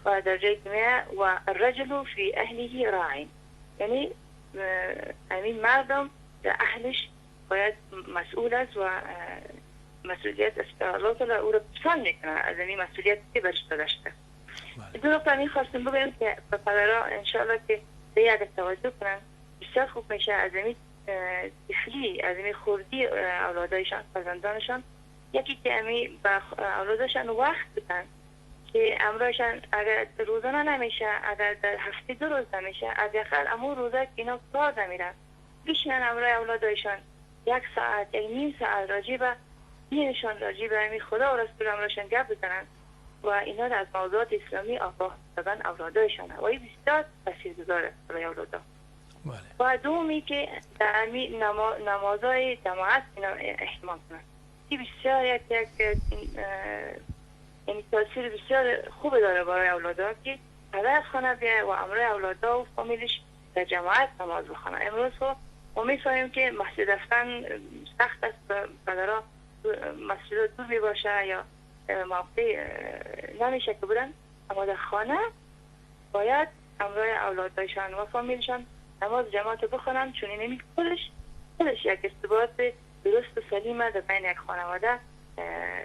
و در جای که و الرجل فی اهله راع، یعنی همین مردم در اهلش باید مسئول است و مسئولیت است. الله تعالی او را پسند میکنه از این مسئولیت که برش داشته. دو نقطه میخواستم بگویم که به پدرها انشاءالله که به یک توجه کنن بسیار خوب میشه. از این طفلی، از این خوردی اولادایشان، فرزندانشان، یکی که امی به اولادشان وقت بدن که امرایشان اگر روزانه نمیشه، اگر در هفته 2 روز نمیشه، حداقل امو روزا که اینا کار نمیرن بشینن امرای اولادایشان 1 ساعت یک نیم ساعت راجع به دینشان، راجع به امی خدا و رسول امرایشان گپ بزنن و اینا را از موضوعات اسلامی آگاه دادن اولادایشان و این بسیار تاثیرگذاره برای اولادا. بله. و دومی که در نمازهای جماعت اینا اهتمام کنن، این بسیار یک یعنی تاثیر بسیار خوب داره برای اولادا که پدر خانه بیه و امرای اولادا و فامیلش در جماعت نماز بخوانه. امروز خب ما میفهمیم که مسجد رفتن سخت است، پدرها مسجد دور می باشه یا موقع نمیشه که بودن، اما در خانه باید امرای اولادایشان و فامیلشان نماز جماعت بخوانن، چون این خودش یک ارتباط درست و سلیم در بین یک خانواده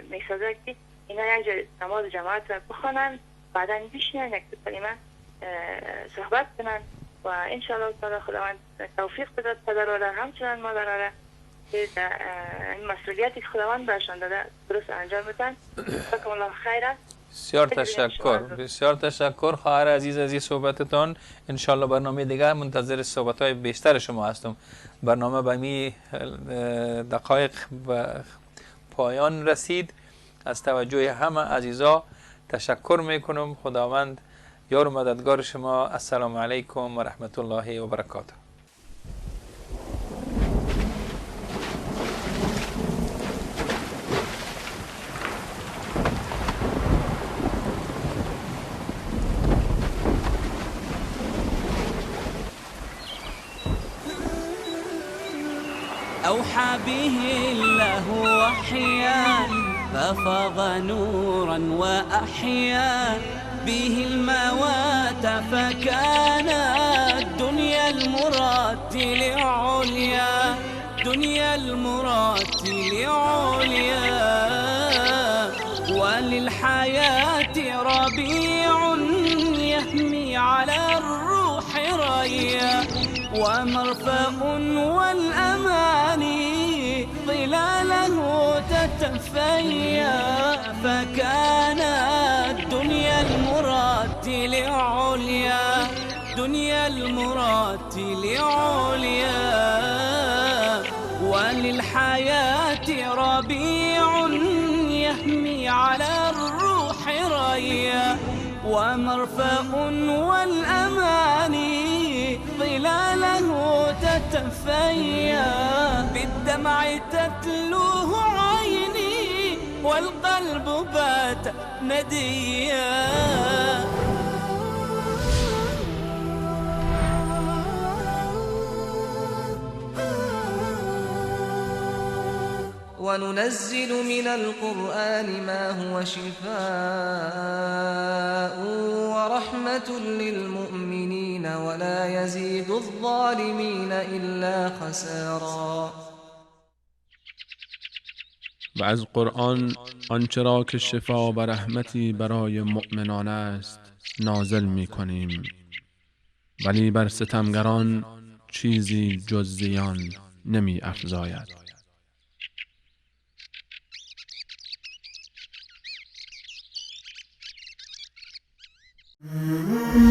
میسازه که اینا یک نماز جماعت را بخوانن، بعدا بشینن یک دو کلمه صحبت کنن و انشاءالله تعالی خداوند توفیق بداد پدرها را همچنان مادرها را که این مسئولیتی که خداوند برشان داده درست انجام بدن. جزاکم الله خیرا. بسیار تشکر، بسیار تشکر خواهر عزیز از این صحبتتان. انشالله برنامه دیگر منتظر صحبت‌های بیشتر شما هستم. برنامه به می دقایق به پایان رسید. از توجه همه عزیزا تشکر میکنم. خداوند یار و مددگار شما. السلام علیکم و رحمت الله و برکاته. أوحى به الله وحيا ففاض نورا وأحيا به الموات، فكان الدنيا المرتل عليا، دنيا المرتل عليا، وللحياة ربيع يهمي على الروح ريا، ومرفأ والأماني ظلاله تتفيا، فكان الدنيا المرتل عليا، دنيا المرتل عليا، وللحياة ربيع يهمي على الروح ريا، ومرفأ والأماني ظلاله تتفيا، بالدمع تتلوه عيني والقلب بات نديا. وننزل من القرآن ما هو شفاء ورحمة للمؤمنين ولا يزيد الظالمين إلا خسارا. و از قرآن آنچه را که شفا و رحمتی برای مؤمنان است نازل می کنیم، ولی بر ستمگران چیزی جز زیان نمی افزاید. Mm-hmm.